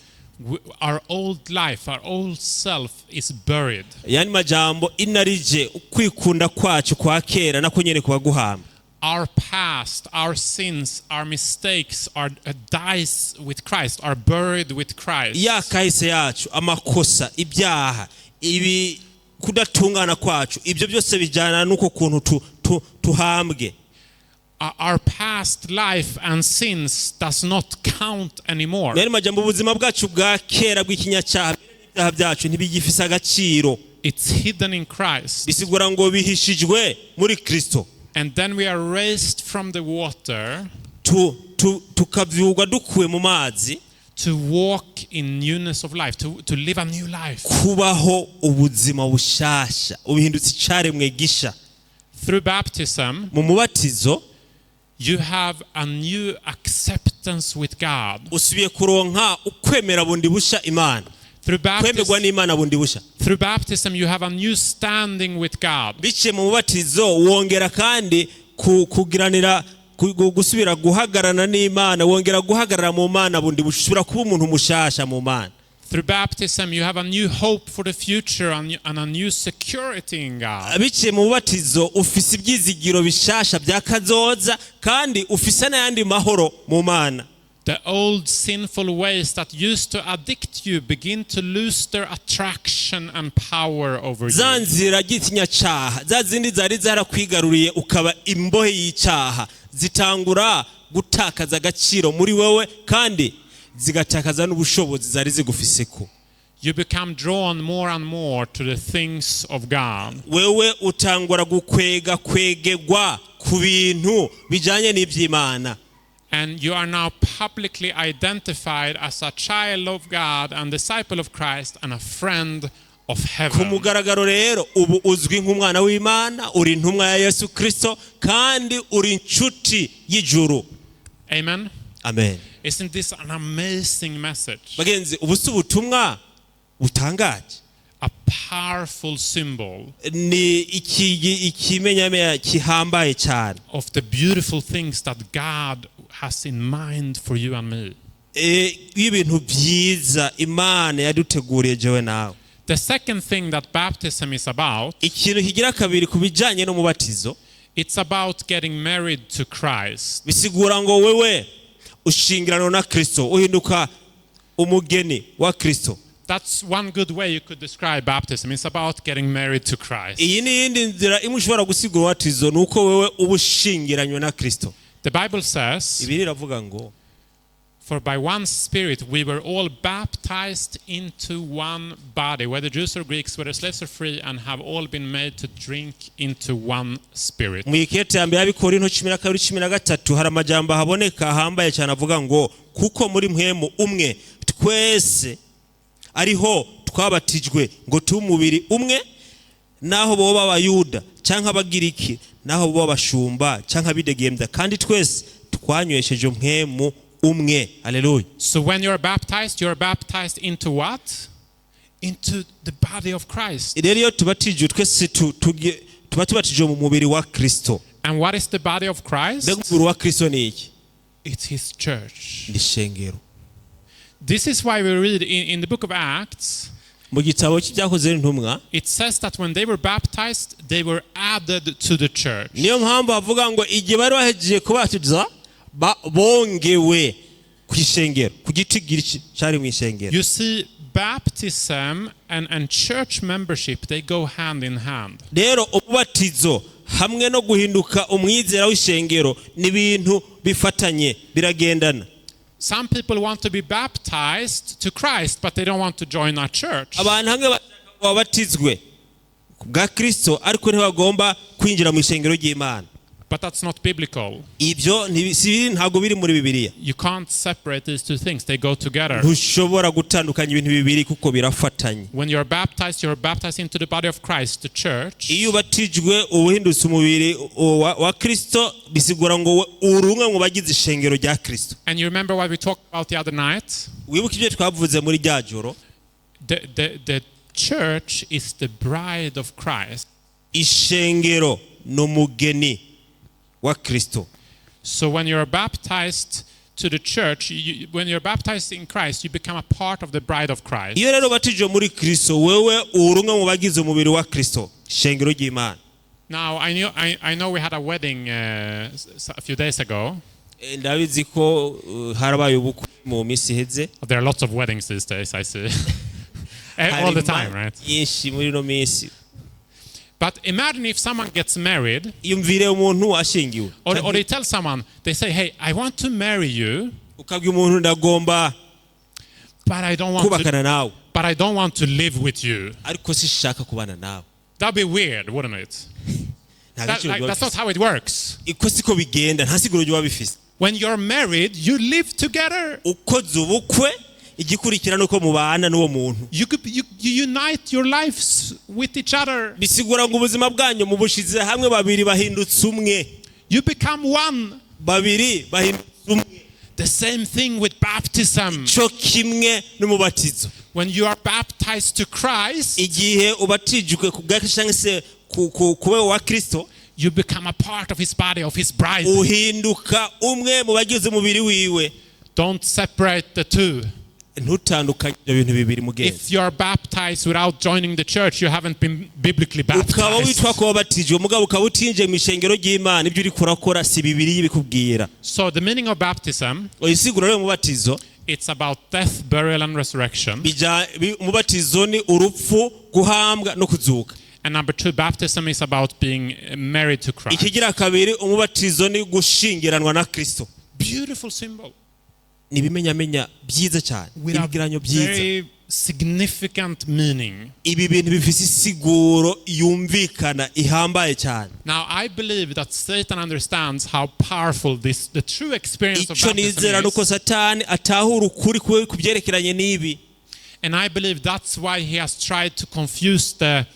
our old life, our old self is buried. Yani majambo inarije ukwikunda kwacu kwa kera nako nyene kuba guhamba. Our past, our sins, our mistakes are dies with Christ, are buried with Christ. Ya kahise yacu, amakosa, ibyaha, ibi kudatungana kwacu, ibyo byose bijyana n'uko kuntu tuhambwe. Our past life and sins does not count anymore. Rero majambo ubuzima bwacu bwa kera bw'ikinyacyaha, ibyaha byacu ntibigifise agaciro. It's hidden in Christ. Bisigura ngo bihishijwe muri Kristo. And then we are raised from the water Tukavyugwa dukuwe mu mazi, to walk in newness of life, to live a new life. Kubaho ubuzima bushasha, ubihindutse icaremwe gisha. Through baptism, mu mubatizo, you have a new acceptance with God. Usubiye kuronka ukwemera bundi busha Imana. Kwemerwa n'Imana bundi busha. Through baptism, you have a new standing with God. Biciye mu mubatizo wongera kandi kugiranira gusubira guhagararana n'Imana, wongera guhagarara mu Mana bundi busha, usubira kuba umuntu mushasha mu Mana. Through baptism, you have a new hope for the future and a new security in God. Biciye mu mubatizo ufise ibyizigiro bishasha bya kazoza, kandi ufise n'ayandi mahoro mu Mana. The old sinful ways that used to addict you begin to lose their attraction and power over you. Za nzira ry'ikinyacaha, za zindi zari zarakwigaruriye ukaba imbohe y'icyaha, zitangura gutakaza agaciro muri wewe, kandi zigatakaza n'ubushobozi zari zigufiseko. You become drawn more and more to the things of God. Wewe utangura gukwega kwegegwa ku bintu bijanye n'iby'Imana. And you are now publicly identified as a child of God and disciple of Christ and a friend of heaven. Ku mugaragaro rero ubu uzwi nk'umwana w'Imana, uri intumwa ya Yesu Kristo, kandi uri inshuti y'ijuru. Amen. Amen. Isn't this an amazing message? Bagenzi, ubu si ubutumwa butangaje? A powerful symbol Ni ikimenyamenya kihambaye cyane of the beautiful things that God has in mind for you and me. Y'ibintu byiza Imana yaduteguriye jewe nawe. The second thing that baptism is about, Ikintu kigira kabiri ku bijanye n'umubatizo, it's about getting married to Christ. Bisigura ngo wewe ushingirano na Kristo, uhinduka umugeni wa Kristo. That's one good way you could describe baptism. It's about getting married to Christ. Iyi ni iyindi nzira imwe ushobora gusigura umubatizo, ni uko wewe uba ushingiranywe na Kristo. The Bible says, Bibiliya iravuga ngo, for by one Spirit we were all baptized into one body, whether Jews or Greeks, whether slaves or free, and have all been made to drink into one Spirit. Mu ikete ya mbere y'Abikorinto 12:13 hari amajambo ahaboneka ahambaye cyane avuga ngo, kuko muri mpwemu umwe twese ariho twabatijwe ngo tube umubiri umwe, naho boba Abayuda canke Abagiriki, naho boba abashumba canke abidegembya, kandi twese twanywesheje mpwemu umwe. Haleluya. So when you are baptized, you are baptized into what? Into the body of Christ. Rero iyo tubatijwe twese tuba tubatijwe mu mubiri wa Kristo. And what is the body of Christ? Mbega umubiri wa Kristo ni iki? It's his church. Ni ishengero. This is why we read in the book of Acts, Mu gitabo cy'Ibyakozwe n'Intumwa, it says that when they were baptized, they were added to the church. Niyo mpamvu bavuga ngo igihe bari bahejeje kubatiza, bongewe ku ishengero, ku gitigiri cari mu ishengero. You see, baptism and church membership, they go hand in hand. Rero umubatizo hamwe no guhinduka umwizera w'ishengero ni ibintu bifatanye, biragendana. Some people want to be baptized to Christ, but they don't want to join our church. Abantu hamwe bashaka ngo babatizwe ku bwa Kristo, ariko ntibagomba kwinjira mu ishengero ry'Imana. But that's not biblical. Ibyo ntabwo biri muri Bibiliya. You can't separate these two things, they go together. Ntushobora gutandukanya ibintu bibiri kuko birafatanye. When you're baptized into the body of Christ, the church. Iyo ubatijwe uba uhindutse umubiri wa Kristo, bisigura ngo uri umwe mu bagize ishengero rya Kristo. And you remember what we talked about the other night? Wibuke ibyo twavuze muri rya joro. The church is the bride of Christ. Ishengero ni umugeni wa Kristo. So when you're baptized to the church, when you're baptized in Christ, you become a part of the bride of Christ. Iyo rero ubatijwe muri Kristo, wewe uri umwe mu bagize umubiri wa Kristo, ishengero ry'Imana. Now, I know we had a wedding a few days ago. Ndabizi ko harabaye ubukwe mu minsi iheze. There are lots of weddings these days, I see. All the time, right? Nyinshi muri ino minsi. But imagine if someone gets married, Iyumvire umuntu ashingiwe, or they tell someone, they say, "Hey, I want to marry you, ukabwira umuntu ndagomba but I don't want to, kubakana nawe, but I don't want to live with you." ariko sishaka kubana nawe. That'd be weird, wouldn't it? Nta That, gaciro like, biba that's not bifise. how it works. Iko siko bigenda, nta siguro biba bifise. When you're married, you live together. Ukoze ubukwe, igikurikira nuko mubana n'uwo muntu. You unite your lives with each other. Bisigura ngo ubuzima bwanyu mubushize hamwe, babiri bahindutse umwe. You become one. Babiri bahindutse umwe. The same thing with baptism. Cyo kimwe n'umubatizo. When you are baptized to Christ, Igihe ubatijwe ku bwa Kristo cyangwa se kuba wa Kristo, you become a part of his body, of his bride. uhinduka umwe mu bagize umubiri wiwe. Don't separate the two. Ntutandukanye ibyo bintu bibiri, mugenzi. If you are baptized without joining the church, you haven't been biblically Ukaba baptized. witwa ko wabatijwe, mugabo ukaba utinjiye mu ishengero ry'Imana, ibyo uriko urakora si Bibiliya ibikubwira. So the meaning of baptism, Isiguro rero umubatizo, it's about death, burial, and resurrection. Umubatizo ni urupfu, guhambwa no kuzuka. And number two, baptism is about being married to Christ. Ikigira kabiri, umubatizo ni gushingiranwa na Kristo. Beautiful symbol. Ni ibimenyamenya byiza cyane, With a ibigeranyo byiza. very significant meaning. Ibi bintu bifise isiguro yumvikana ihambaye cyane. Now, I believe that Satan understands how powerful this, the true experience of Icyo nizera baptism ni uko is. Satani atahura ukuri ku byerekeranye n'ibi. And I believe that's why he has tried to confuse the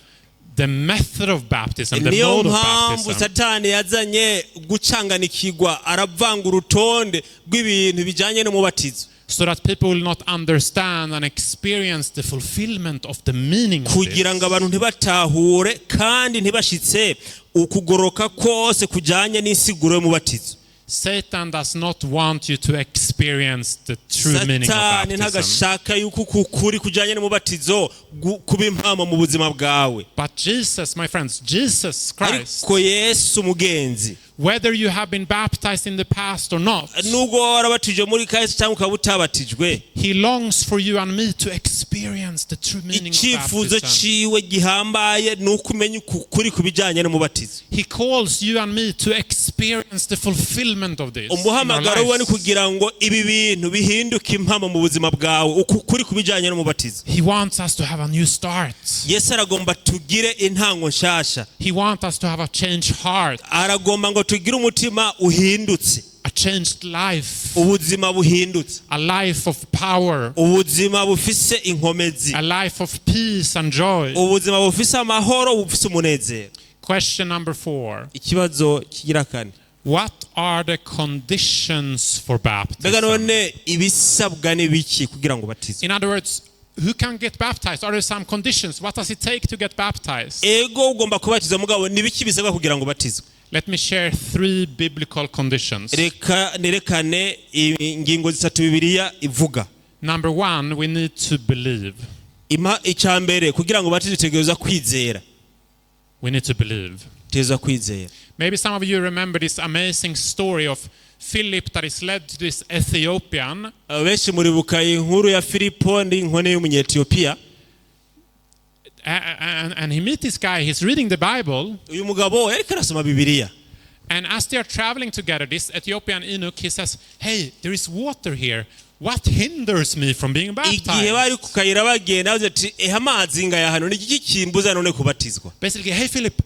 method of baptism, the Niyo mode of mpamvu baptism. Satani yazanye gucanganikirwa, aravanga urutonde rw'ibintu bijyanye n'umubatizo, So that people will not understand and experience the fulfillment of the meaning of kugira ngo this. abantu ntibatahure kandi ntibashitse ukugoroka kose kujyanye n'insiguro y'umubatizo. Satan does not want you to experience the true meaning of Satani baptism. ntagashaka yuko uku kuri kujyanye n'umubatizo kuba impamo mu buzima bwawe. But Jesus, my friends, Jesus Christ, Ariko Yesu, mugenzi, whether you have been baptized in the past or not, nubwo waba warabatijwe muri kahise cyangwa ukaba utabatijwe, he longs for you and me to experience the true meaning of icyifuzo baptism. ciwe gihambaye ni uko umenya uku kuri ku bijyanye n'umubatizo. He calls you and me to experience the fulfillment of this in our Umuhamagaro we ni lives. kugira ngo ibi bintu bihinduke impamo mu buzima bwawe, uku kuri ku bijyanye n'umubatizo. He wants us to have a new start. Yesu aragomba tugire intango nshasha. He wants us to have a changed heart, Aragomba ngo tugire umutima uhindutse, a changed life, ubuzima buhindutse, a life of power, ubuzima bufise inkomezi, a life of peace and joy. Ubuzima bufise amahoro, bufise umunezero. Question number 4. Ikibazo kigira kane. What are the conditions for Mbega baptism? none ibisabwa ni biki kugira ngo ubatizwe? In other words, who can get baptized? Are there some conditions? What does it take to get baptized? Ego, ugomba kubatizwa, mugabo ni biki bisabwa kugira ngo ubatizwe? Let me share three biblical conditions. Reka nerekane ingingo zitatu Bibiliya ivuga. Number one, we need to believe. Icya mbere, kugira ngo ubatizwe utegerezwa kwizera. We need to believe. Utegerezwa kwizera. Maybe some of you remember this amazing story of Philip that is led to this Ethiopian. Benshi muribuka inkuru ya Filipo n'inkone y'umunyetiyopiya. And he meets this guy, he's reading the Bible. Uyu mugabo yariko arasoma Bibiliya. And as they are traveling together, this Ethiopian eunuch, he says, "Hey, there is water here. What hinders me from being Igihe baptized?" bari ku kayira bagenda bavuze ati ehe amazi ngaya hano ni iki kimbuza none kubatizwa? Basically, "Hey, Philip,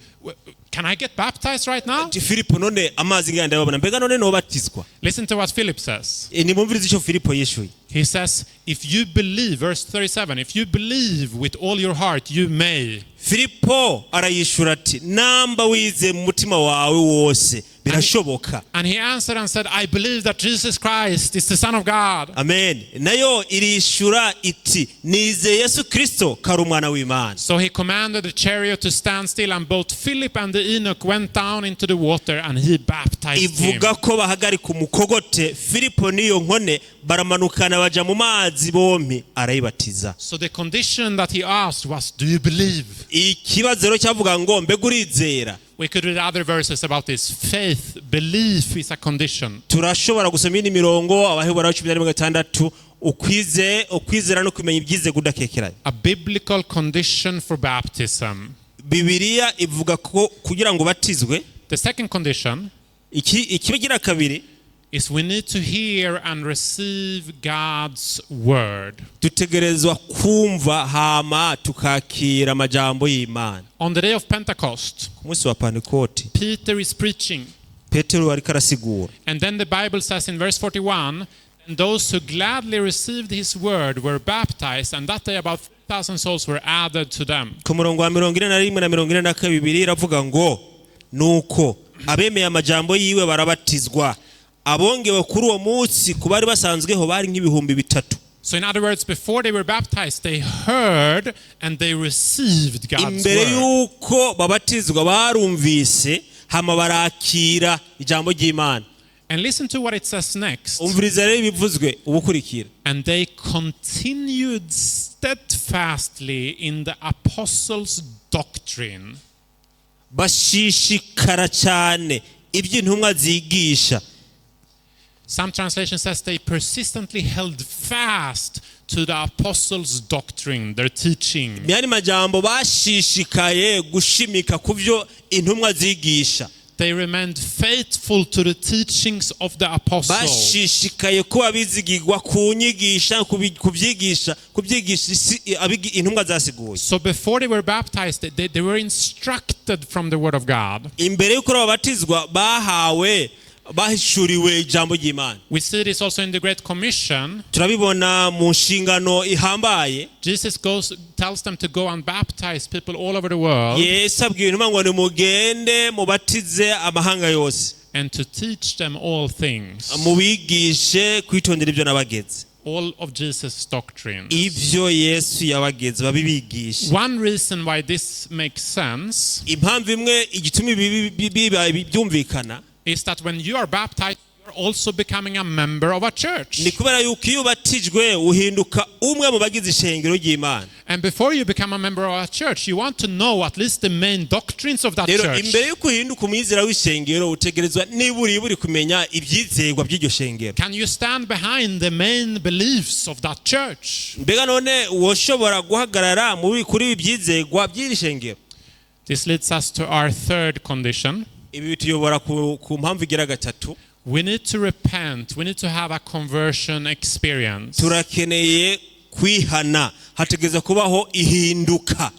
can I get baptized right now?" Ati Filipo none amazi ngaya ndayabona mbega none nobatizwa? Listen to what Philip says. E, nimwumvirize icyo Filipo yishuye. He says, "If you believe," verse 37, "if you believe with all your heart, you may." Filipo arayishura ati namba wize mu mutima wawe wose birashoboka. And he answered and said, "I believe that Jesus Christ is the Son of God." Amen. Nayo irishura iti nizeye Yesu Kristo ko ari umwana w'Imana. So he commanded the chariot to stand still, and both Philip and the eunuch went down into the water, and he baptized him. Ivuga ko bahagarika umukogote Filipo n'iyo nkone baramanukana baja mu mazi bompi arayibatiza. So the condition that he asked was, "Do you believe?" Ikibazo rero cyavuga ngo mbega urizera? We could read other verses about this. Faith, belief is a condition. Turashobora gusoma iyindi mirongo Abaheburayo 11:6 ukwize ukwizera no kumenya ibyize kudakekeranya. A biblical condition for baptism. Bibiliya ivuga ko kugira ngo ubatizwe. The second condition Iki ikibagira kabiri is we need to hear and receive God's word. Dutegerezwa kumva hama tukakira amajambo y'Imana. On the day of Pentecost, Ku munsi wa Pantekoti Peter is preaching. Petero ariko arasigura. And then the Bible says in verse 41, "And those who gladly received his word were baptized, and that day about 3,000 souls were added to them." Ku murongo wa 41 na 42 iravuga ngo nuko abemeye amajambo yiwe barabatizwa abongewe kuri uwo munsi ku bari basanzweho bari nk'ibihumbi 3. So, in other words, before they were baptized, they heard and they received God's Imbere word. y'uko babatizwa barumvise hama barakira ijambo ry'Imana. And listen to what it says next. Umviriza rero ibivuzwe ubukurikira. "And they continued steadfastly in the apostles' doctrine." Bashishikara cyane iby'intumwa zigisha. Some translation says they persistently held fast to the apostles' doctrine, their teaching. Mu yandi majambo bashishikaye gushimika ku byo intumwa zigisha. They remained faithful to the teachings of the apostles. Bashishikaye kuba bizigirwa ku nyigisha kubyigisha kubyigisha intumwa zasiguye. So before they were baptized, they were instructed from the word of God. Imbere y'uko babatizwa bahawe bahishuriwe ijambo ry'Imana. We see this also in the Great Commission. Turabibona mu nshingano ihambaye. Jesus tells them to go and baptize people all over the world Yesu abwira intumwa ngo nimugende mubatize amahanga yose and to teach them all things. Mubigishe kwitondera ibyo nabageze. All of Jesus' doctrines. Ibyo Yesu yabageze babibigishe. One reason why this makes sense Impamvu imwe igituma ibi biba byumvikana is that when you are baptized, you're also becoming a member of a church. Ni kubera yuko iyo ubatijwe uhinduka umwe mu bagize ishengero ry'Imana. And before you become a member of a church, you want to know at least the main doctrines of that Rero church. imbere y'uko uhinduka umwizera w'ishengero utegerezwa nibura buri kumenya ibyizerwa by'iryo shengero. Can you stand behind the main beliefs of that church? Mbega none woshobora guhagarara muri kuri ibi byizerwa by'iri shengero? This leads us to our third condition. Ibi bituyobora ku mpamvu igira gatatu. We need to repent. We need to have a conversion experience. Turakeneye kwihana hategereza kubaho ihinduka.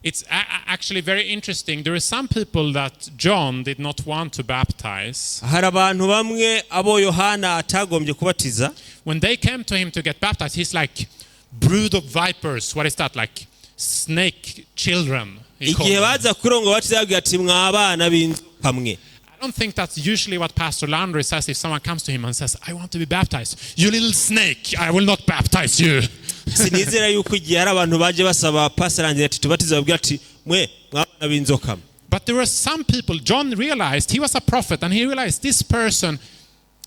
It's actually very interesting. There are some people that John did not want to baptize. Hari abantu bamwe abo Yohana atagombye kubatiza. When they came to him to get baptized, he's like, "Brood of vipers." What is that? Like snake children, he called Igihe them. baza kurongo batiza yababwira ati mwabana b'inzoka mwe. I don't think that's usually what Pastor Landry says if someone comes to him and says, "I want to be baptized." "You little snake, I will not baptize you." Sinizera yuko igihe hari abantu baje basaba Pastor Landry ati tubatize babwira ati mwe mwabana b'inzoka mwe. But there were some people, John realized he was a prophet, and he realized this person,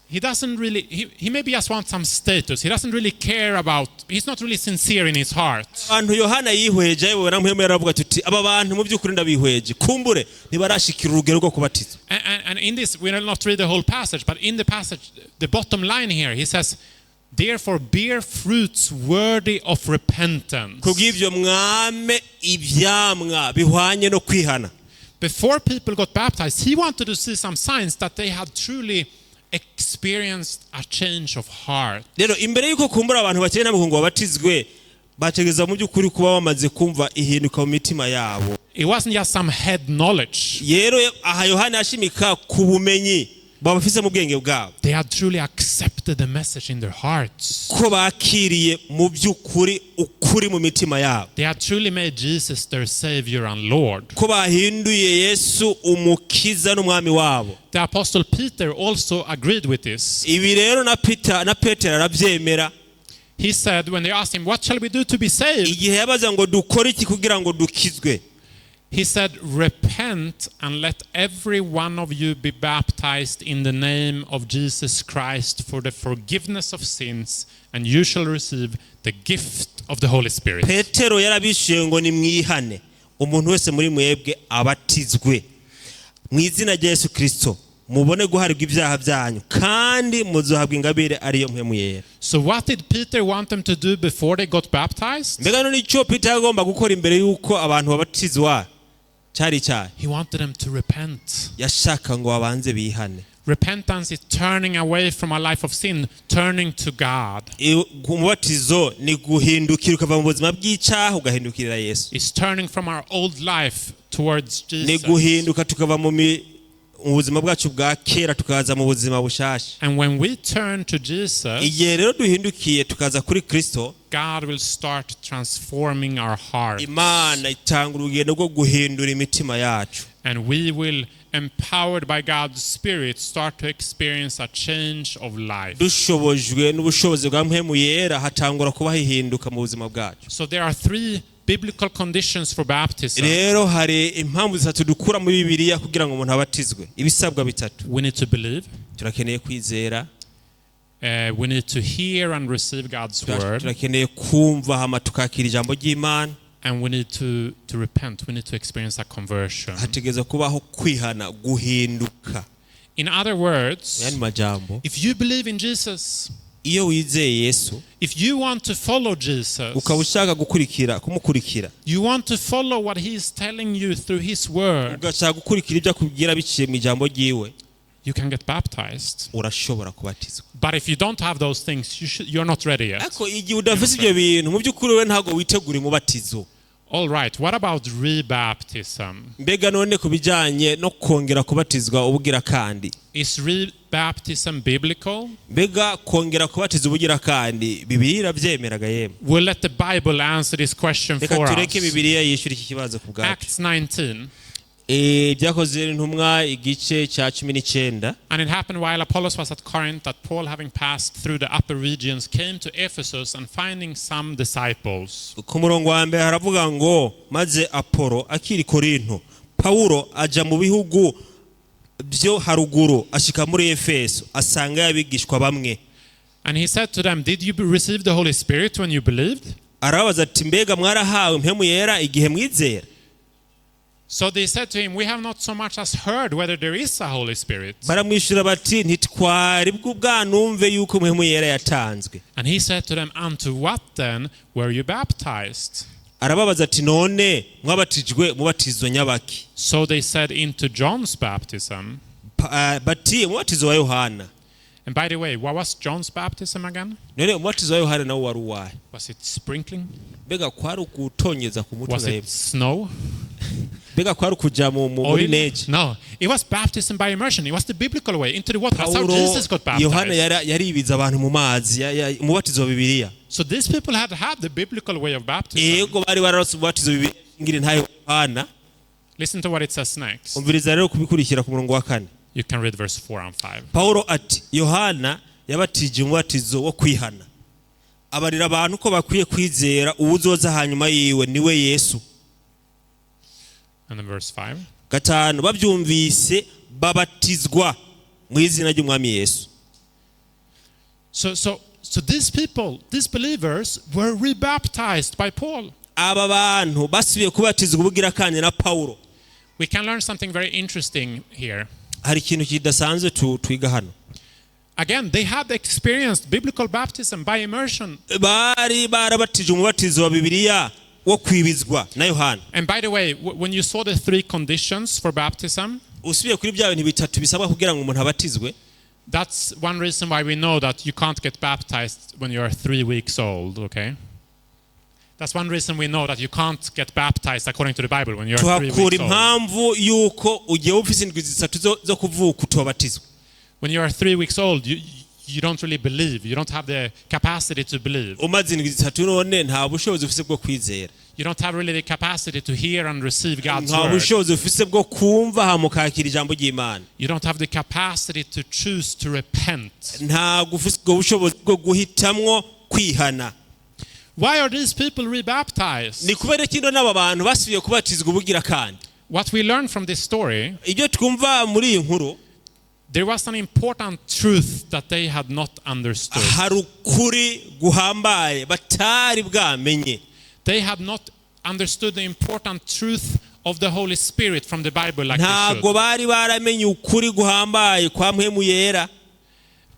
he doesn't really, he maybe just wants some status. He doesn't really care about, he's not really sincere in his heart. Abantu Yohana yihweje ayibona mpwemu yaravuga tuti aba bantu mu by'ukuri ndabihweje kumbure ntibarashikira urugero rwo kubatizwa. And in this, we will not read the whole passage, but in the passage, the bottom line here, he says, "Therefore bear fruits worthy of repentance." Kubw'ibyo mwame ibyamwa bihwanye no kwihana. Before people got baptized, he wanted to see some signs that they had truly experienced a change of heart. Rero imbere y'uko kumbura abantu bakeye namwe ngo babatizwe, bategereza mu by'ukuri kuba bamaze kumva ihinduka mu mitima yabo. It wasn't just some head knowledge. Rero aha Yohana yashimika ku bumenyi babafise mu bwenge bwabo. They had truly accepted the message in their hearts. Ko bakiriye mu by'ukuri ukuri mu mitima yabo. They had truly made Jesus their Savior and Lord. Ko bahinduye Yesu umukiza n'umwami wabo. The Apostle Peter also agreed with this. Ibi rero na Peter na Petero arabyemera. He said, when they asked him, "What shall we do to be saved?" Igihe yabaza ngo dukore iki kugira ngo dukizwe, He said, "Repent and let every one of you be baptized in the name of Jesus Christ for the forgiveness of sins, and you shall receive the gift of the Holy Spirit." Petero yarabishuye ngo nimwihane, umuntu wese muri mwebwe abatizwe mu izina rya Yesu Kirisito, mubone guharirwa ibyaha byanyu, kandi muzohabwa ingabire ariyo Mpwemu Yera. So, what did Peter want them to do before they got baptized? Mbega none icyo Peter yagomba gukora imbere y'uko abantu babatizwa cyari icyaha? He wanted them to repent. Yashaka ngo babanze bihane. Repentance is turning away from a life of sin, turning to God. Umubatizo ni guhindukira ukava mu buzima bw'icyaha ugahindukirira Yesu. It's turning from our old life towards Ni Jesus. guhinduka tukava mu buzima bwacu bwa kera tukaza mu buzima bushasha. And when we turn to Jesus, Igihe rero duhindukiye tukaza kuri Kristo, God will start transforming our heart. Imana itanga urugendo rwo guhindura imitima yacu. And we will, empowered by God's Spirit, start to experience a change of life. Dushobojwe n'ubushobozi bwa Mpwemu Yera, hatangura kubaho ihinduka mu buzima bwacu. So there are three biblical conditions for baptism. Rero hari impamvu zitatu dukura muri Bibiliya kugira ngo umuntu abatizwe, ibisabwa bitatu. We need to believe, Turakeneye kwizera. We need to hear and receive God's word, Turakeneye kumva hama tukakira ijambo ry'Imana. And we need to repent. We need to experience a conversion. Hategereza kubaho kwihana, guhinduka. In other Mu words, yandi majambo, if you believe in Jesus, iyo wizeye Yesu, if you want to follow Jesus, ukaba ushaka gukurikira kumukurikira, you want to follow what he is telling you through his word, ugashaka gukurikira ibyo akubwira biciye mu ijambo ryiwe, you can get baptized. Urashobora kubatizwa. But if you don't have those things, you're not ready yet. Ariko igihe udafite ibyo bintu, mu by'ukuri we ntabwo witegura umubatizo. All right, what about rebaptism? Mbega none ku bijyanye no kongera kubatizwa ubugira kandi? Is rebaptism biblical? Mbega kongera kubatiza ubugira kandi Bibiliya irabyemeraga yemwe? We'll let the Bible answer this question Reka for tureke us. Bibiliya yishyura iki kibazo ku bwacu. Acts 19. Ibyakozwe n'Intumwa igice cya 19. And it happened while Apollos was at Corinth that Paul, having passed through the upper regions, came to Ephesus and finding some disciples. Ku murongo wa mbere haravuga ngo maze Apolo akiri Korinto, Pawulo aja mu bihugu byo haruguru, ashika muri Efeso, asanga abigishwa bamwe. And he said to them, "Did you receive the Holy Spirit when you believed?" Arababaza ati mbega mwarahawe Mpwemu Yera igihe mwizera? So they said to him, "We have not so much as heard whether there is a Holy Spirit." Baramwishyura bati ntitwari bwanumve yuko Mpwemu Yera yatanzwe. And he said to them, "Unto what then were you baptized?" Arababaza ati none mwabatijwe umubatizo nyabaki? So they said, "Into John's baptism." Bati umubatizo wa Yohana. And by the way, what was John's baptism again? None umubatizo wa Yohana nawo wari uwahe? Was it sprinkling? Mbega kwari ukutonyeza ku mutwe Was gahema? it snow? Mbega kwari ukuja muri Oil? neige? No, it was baptism by immersion. It was the biblical way into the water. That's how Pawulo Jesus got Yohana baptized. yaribiza abantu mu mazi, umubatizo wa Bibiliya. So these people had had the biblical way of baptism. Yego, bari bararose umubatizo Bibiliya ngira ntayo Yohana. Listen to what it says next. Umviriza rero kubikurikira ku murongo wa kane. You can read verse 4 and 5. Pawulo ati Yohana yabatije umubatizo wo kwihana, abarira abantu ko bakwiye kwizera uwuzoza hanyuma yiwe, niwe Yesu. And then verse 5. Gatanu, babyumvise babatizwa mu izina ry'Umwami Yesu. So these people, these believers, were rebaptized by Paul. Aba bantu basubiye kubatizwa ubugira kandi na Pawulo. We can learn something very interesting here. Hari ikintu kidasanzwe twiga hano. Again, they had experienced biblical baptism by immersion. Bari barabatije umubatizo wa Bibiliya wo kwibizwa na Yohana. And by the way, when you saw the three conditions for baptism, Usubiye kuri bya bintu bitatu bisabwa kugira ngo umuntu abatizwe, that's one reason why we know that you can't get baptized when you are 3 weeks old, okay? That's one reason we know that you can't get baptized according to the Bible when you are 3 tuhakura weeks old. Impamvu y'uko ugiye ufise indwi 3 zo kuvuka utobatizwa. When you are 3 weeks old, you don't really believe. You don't have the capacity to believe. Umaze indwi 3 none nta bushobozi ufise bwo kwizera. You don't have really the capacity to hear and receive God's Nta word. bushobozi ufise bwo kumva hama ukakira ijambo ry'Imana. You don't have the capacity to choose to repent. Ntabwo ufise ubwo bushobozi bwo guhitamwo kwihana. Why are these people rebaptized? Ni kubera kino n'aba bantu basubiye kubatizwa ubugira kandi? What we learn from this story, Ibyo twumva muri iyi nkuru, there was an important truth that they had not understood. Hari ukuri guhambaye batari bwamenye. They had not understood the important truth of the Holy Spirit from the Bible like they Ntabwo should. Bari baramenye ukuri guhambaye kwa Mpwemu Yera.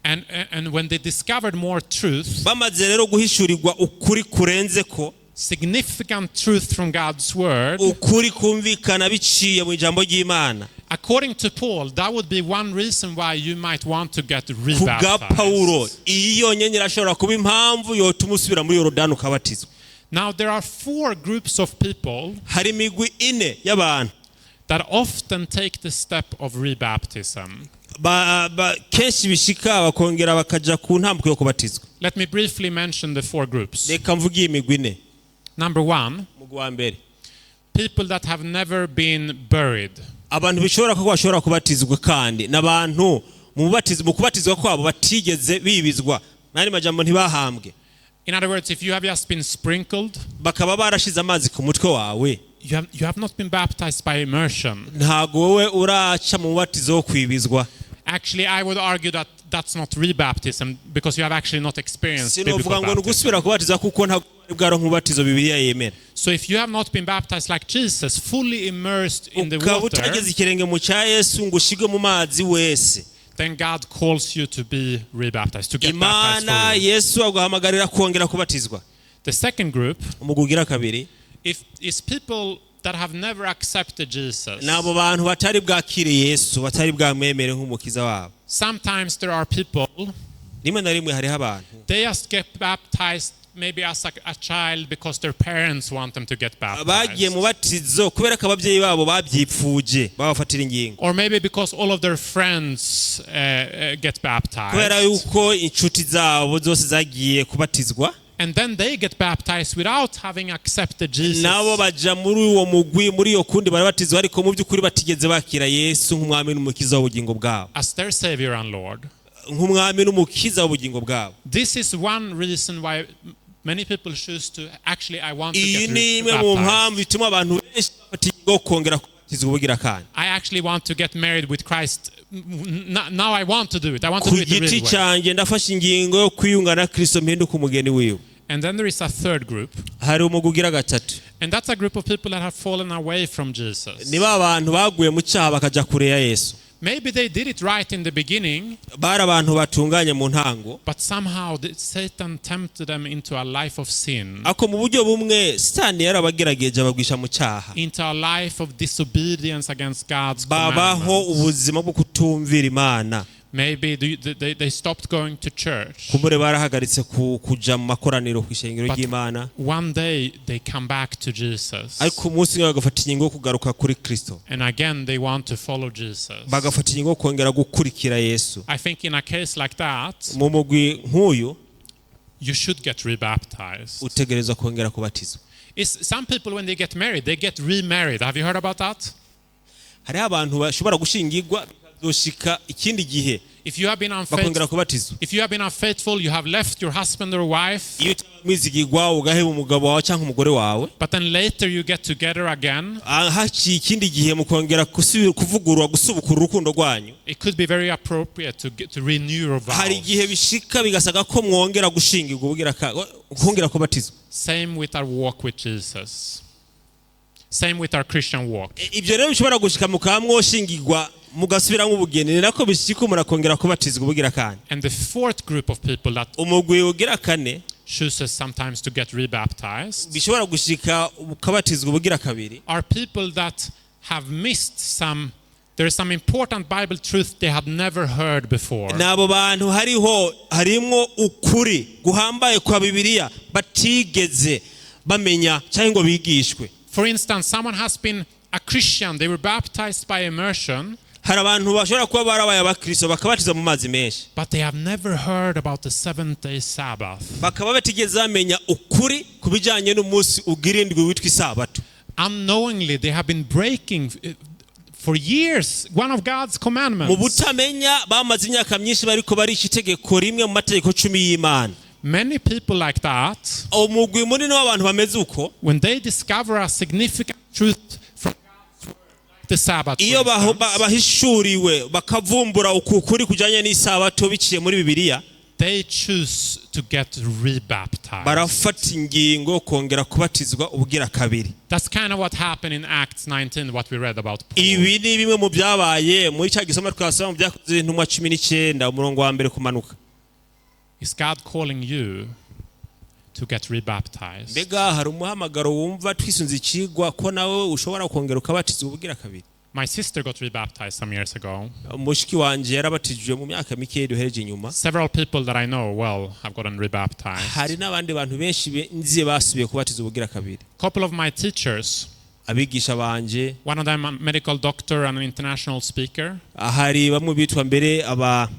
And when they discovered more truth, Bamaze rero guhishurirwa ukuri kurenze ko, significant truth from God's word, ukuri kumvikana biciye mu ijambo ry'Imana, according to Paul, that would be one reason why you might want to get ku bwa Pawulo, rebaptized. Iyi yonyine irashobora kuba impamvu yotuma usubira muri Yorodani ukabatizwa. Now, there are four groups of people Hari imigwi ine y'abantu that often take the step of rebaptism. Kenshi bishika bakongera bakaja ku ntambwe yo kubatizwa. Let me briefly mention the four groups. Reka mvuge iyi migwi ine. Number one, Umugwi wa mbere, people that have never been buried. Abantu bishobora ko bashobora kubatizwa kandi n'abantu mu kubatizwa kwabo batigeze bibizwa, n'andi majambo ntibahambwe. In other words, if you have just been sprinkled, Bakaba barashize amazi ku mutwe wawe, you have not been baptized by immersion. Ntabwo wowe uraca mu mubatizo wo kwibizwa. Actually, I would argue that that's not rebaptism because you have actually not experienced biblical Sinovuga ngo ni baptism. ugusubira kubatizwa kuko ntabwo bwari bwaronka umubatizo Bibiliya yemera. So if you have not been baptized like Jesus, fully immersed in the Ukaba water, utageze ikirenge mu cya Yesu ngo ushigwe mu mazi wese, then God calls you to be rebaptized, to get baptized Imana for you. Yesu aguhamagarira kongera kubatizwa. The second group Umugwi ugira kabiri, is people that have never accepted Jesus. Ni abo bantu batari bwakire Yesu, batari bwamwemere nk'umukiza wabo. Sometimes there are people, Rimwe na rimwe hariho abantu they just get baptized maybe as a child because their parents want them to get bagiye baptized. mu batizo kubera ko ababyeyi babo babyipfuje babafatira ingingo, Or maybe because all of their friends get kubera baptized. yuko inshuti zabo zose zagiye kubatizwa. And then they get baptized without having accepted Jesus. Nabo baja muri uwo mugwi, muri iyo kundi barabatizwa, ariko mu by'ukuri batigeze bakira Yesu nk'umwami n'umukiza w'ubugingo bwabo, as their Savior and Lord. Nk'umwami n'umukiza w'ubugingo bwabo. This is one reason why many people choose to actually, I want to Iyi get ni imwe mu mpamvu baptized. ituma abantu benshi bafata ingingo yo kongera kubatizwa ubugira kandi. I actually want to get married with Christ. Now I want to do it. I want to Ku do it the giti real way. cyanjye ndafashe ingingo yo kwiyunga na Kristo mpinduka umugeni wiwe. And then there is a third group. Hari umugwi ugira gatatu. And that's a group of people that have fallen away from Jesus. Ni ba bantu baguye mu cyaha bakaja kure ya Yesu. Maybe they did it right in the beginning, Bari abantu batunganye mu ntango, but somehow Satan tempted them into a life of sin, ariko mu buryo bumwe Satani yarabagerageje abagwisha mu cyaha, into a life of disobedience against God's babaho commandments. Ubuzima bwo kutumvira Imana. Maybe they stopped going to church. Kumbure barahagaritse kuja mu makoraniro ku ishengero But ry'Imana, one day they come back to Jesus. Ariko umunsi umwe bagafata ingingo yo kugaruka kuri Kristo, And again they want to follow Jesus. bagafata ingingo yo kongera gukurikira Yesu. I think in a case like that, Mu mugwi nk'uyu, you should get rebaptized. Utegerezwa kongera kubatizwa. Some people, when they get married, they get remarried. Have you heard about that? Hariho abantu bashobora gushingirwa bikazoshika ikindi gihe If you have been bakongera unfaithful, kubatizwa. if you have been unfaithful, you have left your husband or wife, Iyo utamwizigirwa ugaheba umugabo wawe cyangwa umugore wawe, but then later you get together again, haciye ikindi gihe mukongera kuvugurura gusubukura urukundo rwanyu, it could be very appropriate to renew your hari vows. igihe bishika bigasaga ko mwongera gushingirwa ubugira kongera kubatizwa. Same with our walk with Jesus. Same with our Christian walk. Ibyo rero bishobora gushika mukaba mwoshingirwa mugasubiramo ubugeni, ni nako bishika murakongera kubatizwa ubugira kandi. And the fourth group of people that Umugwi ugira kane chooses sometimes to get rebaptized bishobora gushika ukabatizwa ubugira kabiri are people that have missed some, there is some important Bible truth they had never heard before. Ni abo bantu hariho harimwo ukuri guhambaye kwa Bibiliya batigeze bamenya cyangwa ngo bigishwe. For instance, someone has been a Christian, they were baptized by immersion, Hari abantu bashobora kuba barabaye abakristo bakabatiza mu mazi menshi, but they have never heard about the seventh day Sabbath. Bakaba batigeze bamenya ukuri ku bijyanye n'umunsi ugira indwi witwa isabato. Unknowingly, they have been breaking for years one of God's Mu commandments. butamenya bamaze imyaka myinshi bariko barica itegeko rimwe mu mategeko 10 y'Imana. Many people like that, Umugwi munini w'abantu bameze uko, when they discover a significant truth from God's word, like the Sabbath, for iyo instance, bahishuriwe bakavumbura uku kuri kujyanye n'isabato biciye muri Bibiliya, they choose to get rebaptized. Barafata ingingo yo kongera kubatizwa ubugira kabiri. That's kind of what happened in Acts 19, what we read about Paul. Ibi ni bimwe mu byabaye muri cya gisoma twasoma mu Byakoze Intumwa 19, umurongo wa mbere kumanuka. Is God calling you to get rebaptized? Mbega hari umuhamagaro wumva twisunze ikigwa ko nawe ushobora kongera ukabatizwa ubugira kabiri? My sister got rebaptized some years ago. Mushiki wanje yarabatijwe mu myaka mike duhereje inyuma. Several people that I know well have gotten rebaptized. Hari n'abandi bantu benshi nzi basubiye kubatizwa ubugira kabiri. Couple of my teachers, Abigisha banje, one of them a medical doctor and an international speaker, hari bamwe bitwa mbere aba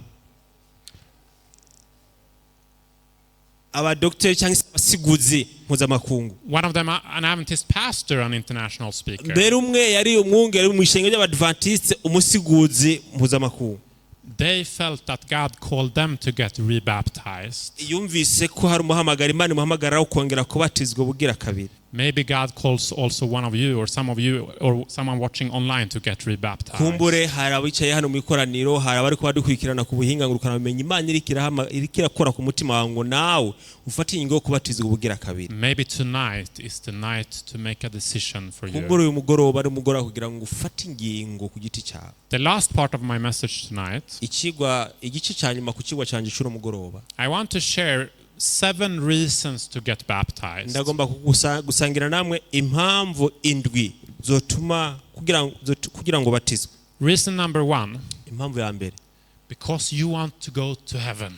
abadogiteri cyangwa se abasiguzi mpuzamakungu, one of them an Adventist pastor and international speaker. Mbere umwe yari umwungere mu ishengero ry'Abadventiste, umusiguzi mpuzamakungu. They felt that God called them to get rebaptized. Yumvise ko hari umuhamagara Imana imuhamagara wo kongera kubatizwa ubugira kabiri. Maybe God calls also one of you or some of you or someone watching online to get rebaptized. Kumbure hari abicaye hano mu ikoraniro, hari abari kuba dukurikirana ku buhinga ngurukanabumenyi, Imana iriko irakora ku mutima wawe ngo nawe ufate ingingo yo kubatizwa ubugira kabiri. Maybe tonight is the night to make a decision for you. Kumbure uyu mugoroba ari umugoroba kugira ngo ufate ingingo ku giti cyawe. The last part of my message tonight, Ikigwa igice cya nyuma ku kigwa cyanjye cy'uno mugoroba, I want to share seven reasons to get baptized. Ndagomba gusangira namwe impamvu indwi zotuma kugira ngo batizwe. Reason number 1, Impamvu ya mbere, because you want to go to heaven.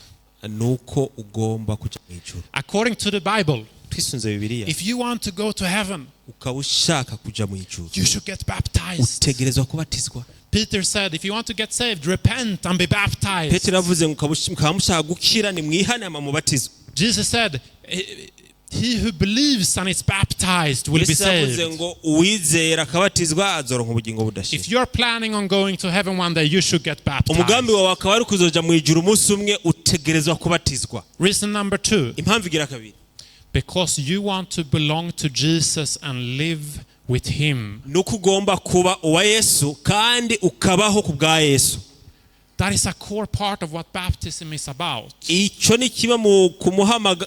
Nuko ugomba kujya mu ijuru. According to the Bible, Twisunze Bibiliya, if you want to go to heaven, ukaba ushaka kuja mu ijuru, you should get baptized. Utegerezwa kubatizwa. Peter said, if you want to get saved, repent and be baptized. Petero yavuze ngo mukaba mushaka gukira nimwihane hama mubatizwe. Jesus said, he who believes and is baptized will be Yesu yavuze saved. ngo uwizera akabatizwa azoronka ubugingo budashira. If you're planning on going to heaven one day, you should get baptized. Umugambi wawe akaba ari kuzoja mu ijuru umunsi umwe, utegerezwa kubatizwa. Reason number 2, Impamvu igira kabiri, because you want to belong to Jesus and live with him. Nuko ugomba kuba uwa Yesu kandi ukabaho ku bwa Yesu. That is a core part of what baptism is about. Icyo ni kimwe mu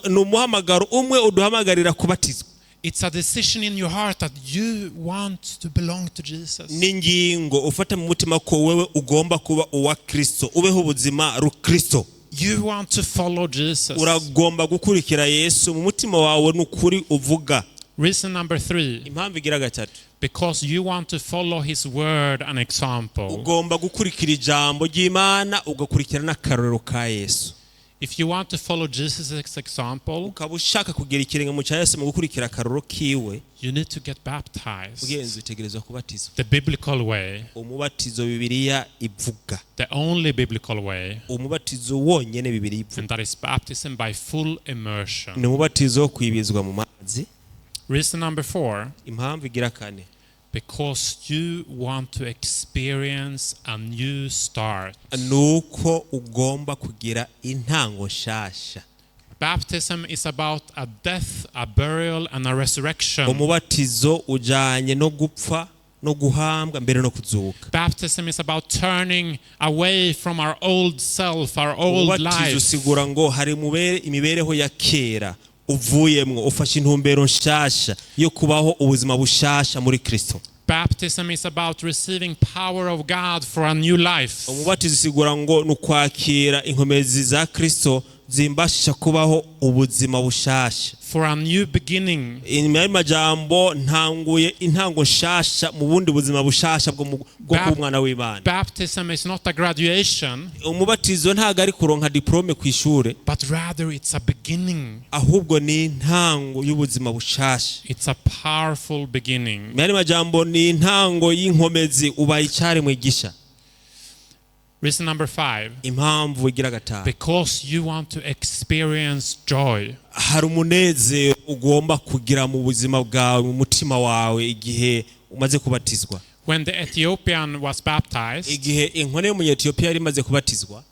ni umuhamagaro umwe uduhamagarira kubatizwa. It's a decision in your heart that you want to belong to Jesus. Ni ingingo ufata mu mutima ko wewe ugomba kuba uwa Kristo, ubeho ubuzima rukristo. You want to follow Jesus. Uragomba gukurikira Yesu mu mutima wawe n'ukuri uvuga. Reason number 3, Impamvu igira gatatu, because you want to follow his word and example. Ugomba gukurikira ijambo ry'Imana ugakurikira n'akarorero ka Yesu. If you want to follow Jesus' example, Ukaba ushaka kugira ikirenge mu cya Yesu mu gukurikira akarorero kiwe, you need to get baptized. Ugenzi utegerezwa kubatizwa. The biblical way, Umubatizo Bibiliya ivuga, the only biblical way, umubatizo wonyene Bibiliya ivuga, and that is baptism by full immersion. ni umubatizo wo kwibizwa mu mazi. Reason number 4, Impamvu igira kane, because you want to experience a new start. Nuko ugomba kugira intango nshasha. Baptism is about a death, a burial, and a resurrection. Umubatizo ujanye no gupfa no guhambwa mbere no kuzuka. Baptism is about turning away from our old self, our old Umubatizo life, usigura ngo hari imibereho ya kera Uvuyemwo ufashe intumbero nshasha yo kubaho ubuzima bushasha muri Kristo. Baptism is about receiving power of God for a new life. Umubatizo usigura ngo ni ukwakira inkomezi za Kristo zimbashisha kubaho ubuzima bushasha. For a new beginning. Inyuma y'amajambo ntanguye intango nshasha mu bundi buzima bushasha bwo kuba umwana w'Imana. Baptism is not a graduation, Umubatizo ntabwo ari kuronka diplôme ku ishure, but rather it's a beginning. Ahubwo ni intango y'ubuzima bushasha. It's a powerful beginning. Mu yandi majambo ni intango y'inkomezi, ubaye icyaremwe gisha. Reason number 5: Impamvu igira gatanu, because you want to experience joy. Hari umunezero ugomba kugira mu buzima bwawe, mu mutima wawe, igihe umaze kubatizwa. When the Ethiopian was baptized, Igihe inkone y'Umunyetiyopiya yari imaze kubatizwa,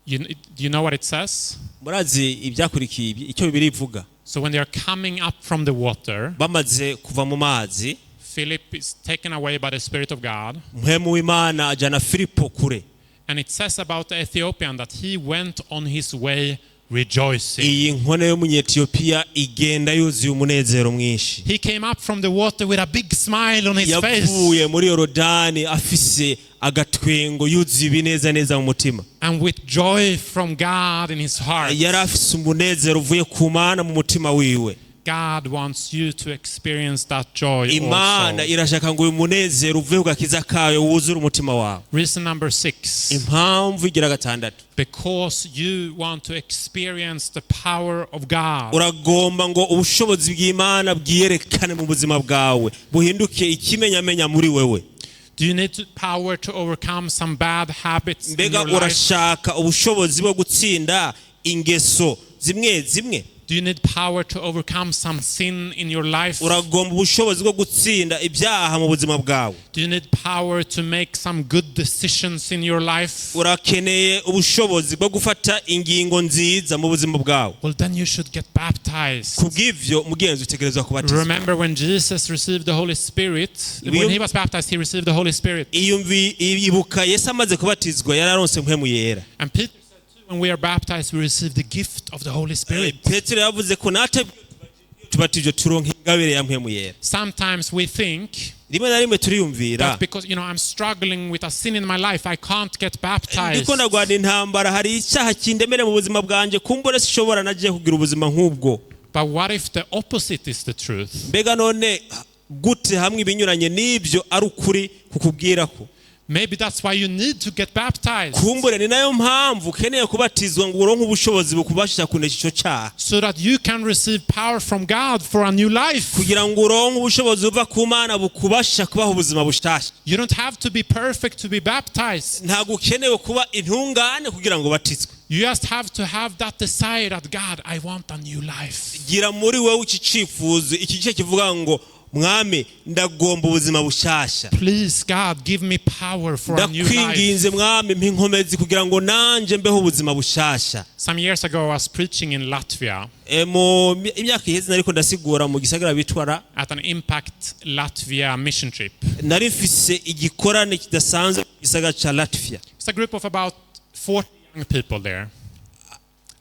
do you know what it says? Murazi ibyakurikiye icyo Bibiliya ivuga? So when they are coming up from the water, Bamaze kuva mu mazi, Philip is taken away by the Spirit of God. Mpwemu w'Imana ajyana Filipo kure. And it says about the Ethiopian that he went on his way rejoicing. Iyi nkone y'Umunyetiyopiya igenda yuzuye umunezero mwinshi. He came up from the water with a big smile on his face Yavuye muri Yorodani afise agatwengo, yuzuye ibineza neza mu mutima, and with joy from God in his heart. yari afise umunezero uvuye ku Mana mu mutima wiwe. God wants you to experience that joy Imana also. irashaka ngo uyu munezero uvuye ku gakiza kayo wuzure umutima wawe. Reason number 6: Impamvu igira gatandatu, because you want to experience the power of God. Uragomba ngo ubushobozi bw'Imana bwiyerekane mu buzima bwawe, buhinduke ikimenyamenya muri wewe. Do you need power to overcome some bad habits in Mbega your life? urashaka ubushobozi bwo gutsinda ingeso zimwe zimwe? Do you need power to overcome some sin in your life? Uragomba ubushobozi bwo gutsinda ibyaha mu buzima bwawe? Do you need power to make some good decisions in your life? Urakeneye ubushobozi bwo gufata ingingo nziza mu buzima bwawe? Well, then you should get baptized. Kubw'ivyo mugenzi utegerezwa kubatizwa. Remember when Jesus received the Holy Spirit? When he was baptized, he received the Holy Spirit. Iyumvi ibuka Yesu amaze kubatizwa yararonse Mpwemu Yera. And Peter said too, when we are baptized, we receive the gift of the Holy Spirit. Petero yavuze ko natwe tubatijwe turonka ingabire ya Mpwemu Yera. Sometimes we think Rimwe na rimwe turiyumvira that because I'm struggling with a sin in my life, I can't get baptized. ndiko ndagwana intambara, hari icyaha kindemere mu buzima bwanjye, kumbure sishobora nagiye kugira ubuzima nk'ubwo. But what if the opposite is the truth? Mbega none gute hamwe ibinyuranye n'ibyo ari ukuri kukubwira ko? Maybe that's why you need to get baptized, Kumbure ni nayo mpamvu ukeneye kubatizwa ngo uronke ubushobozi bukubashisha kunesha icyo cyaha, so that you can receive power from God for a new life. kugira ngo uronke ubushobozi buva ku Mana bukubasha kubaho ubuzima bushasha. You don't have to be perfect to be baptized. Ntabwo ukenewe kuba intungane kugira ngo ubatizwe. You just have to have that desire that, God, I want a new life. Gira muri wowe iki cyifuzo, iki gice kivuga ngo Mwami, ndagomba ubuzima bushasha. Please, God, give me power for a new life. Ndakwinginze Mwami, mpa inkomezi kugira ngo nanjye mbeho ubuzima bushasha. Some years ago, I was preaching in Latvia Mu imyaka iheze nariko ndasigura mu gisagara bitwara at an Impact Latvia mission trip. Nari mfise igikorane kidasanzwe mu gisagara ca Latvia. It's a group of about 40 young people there.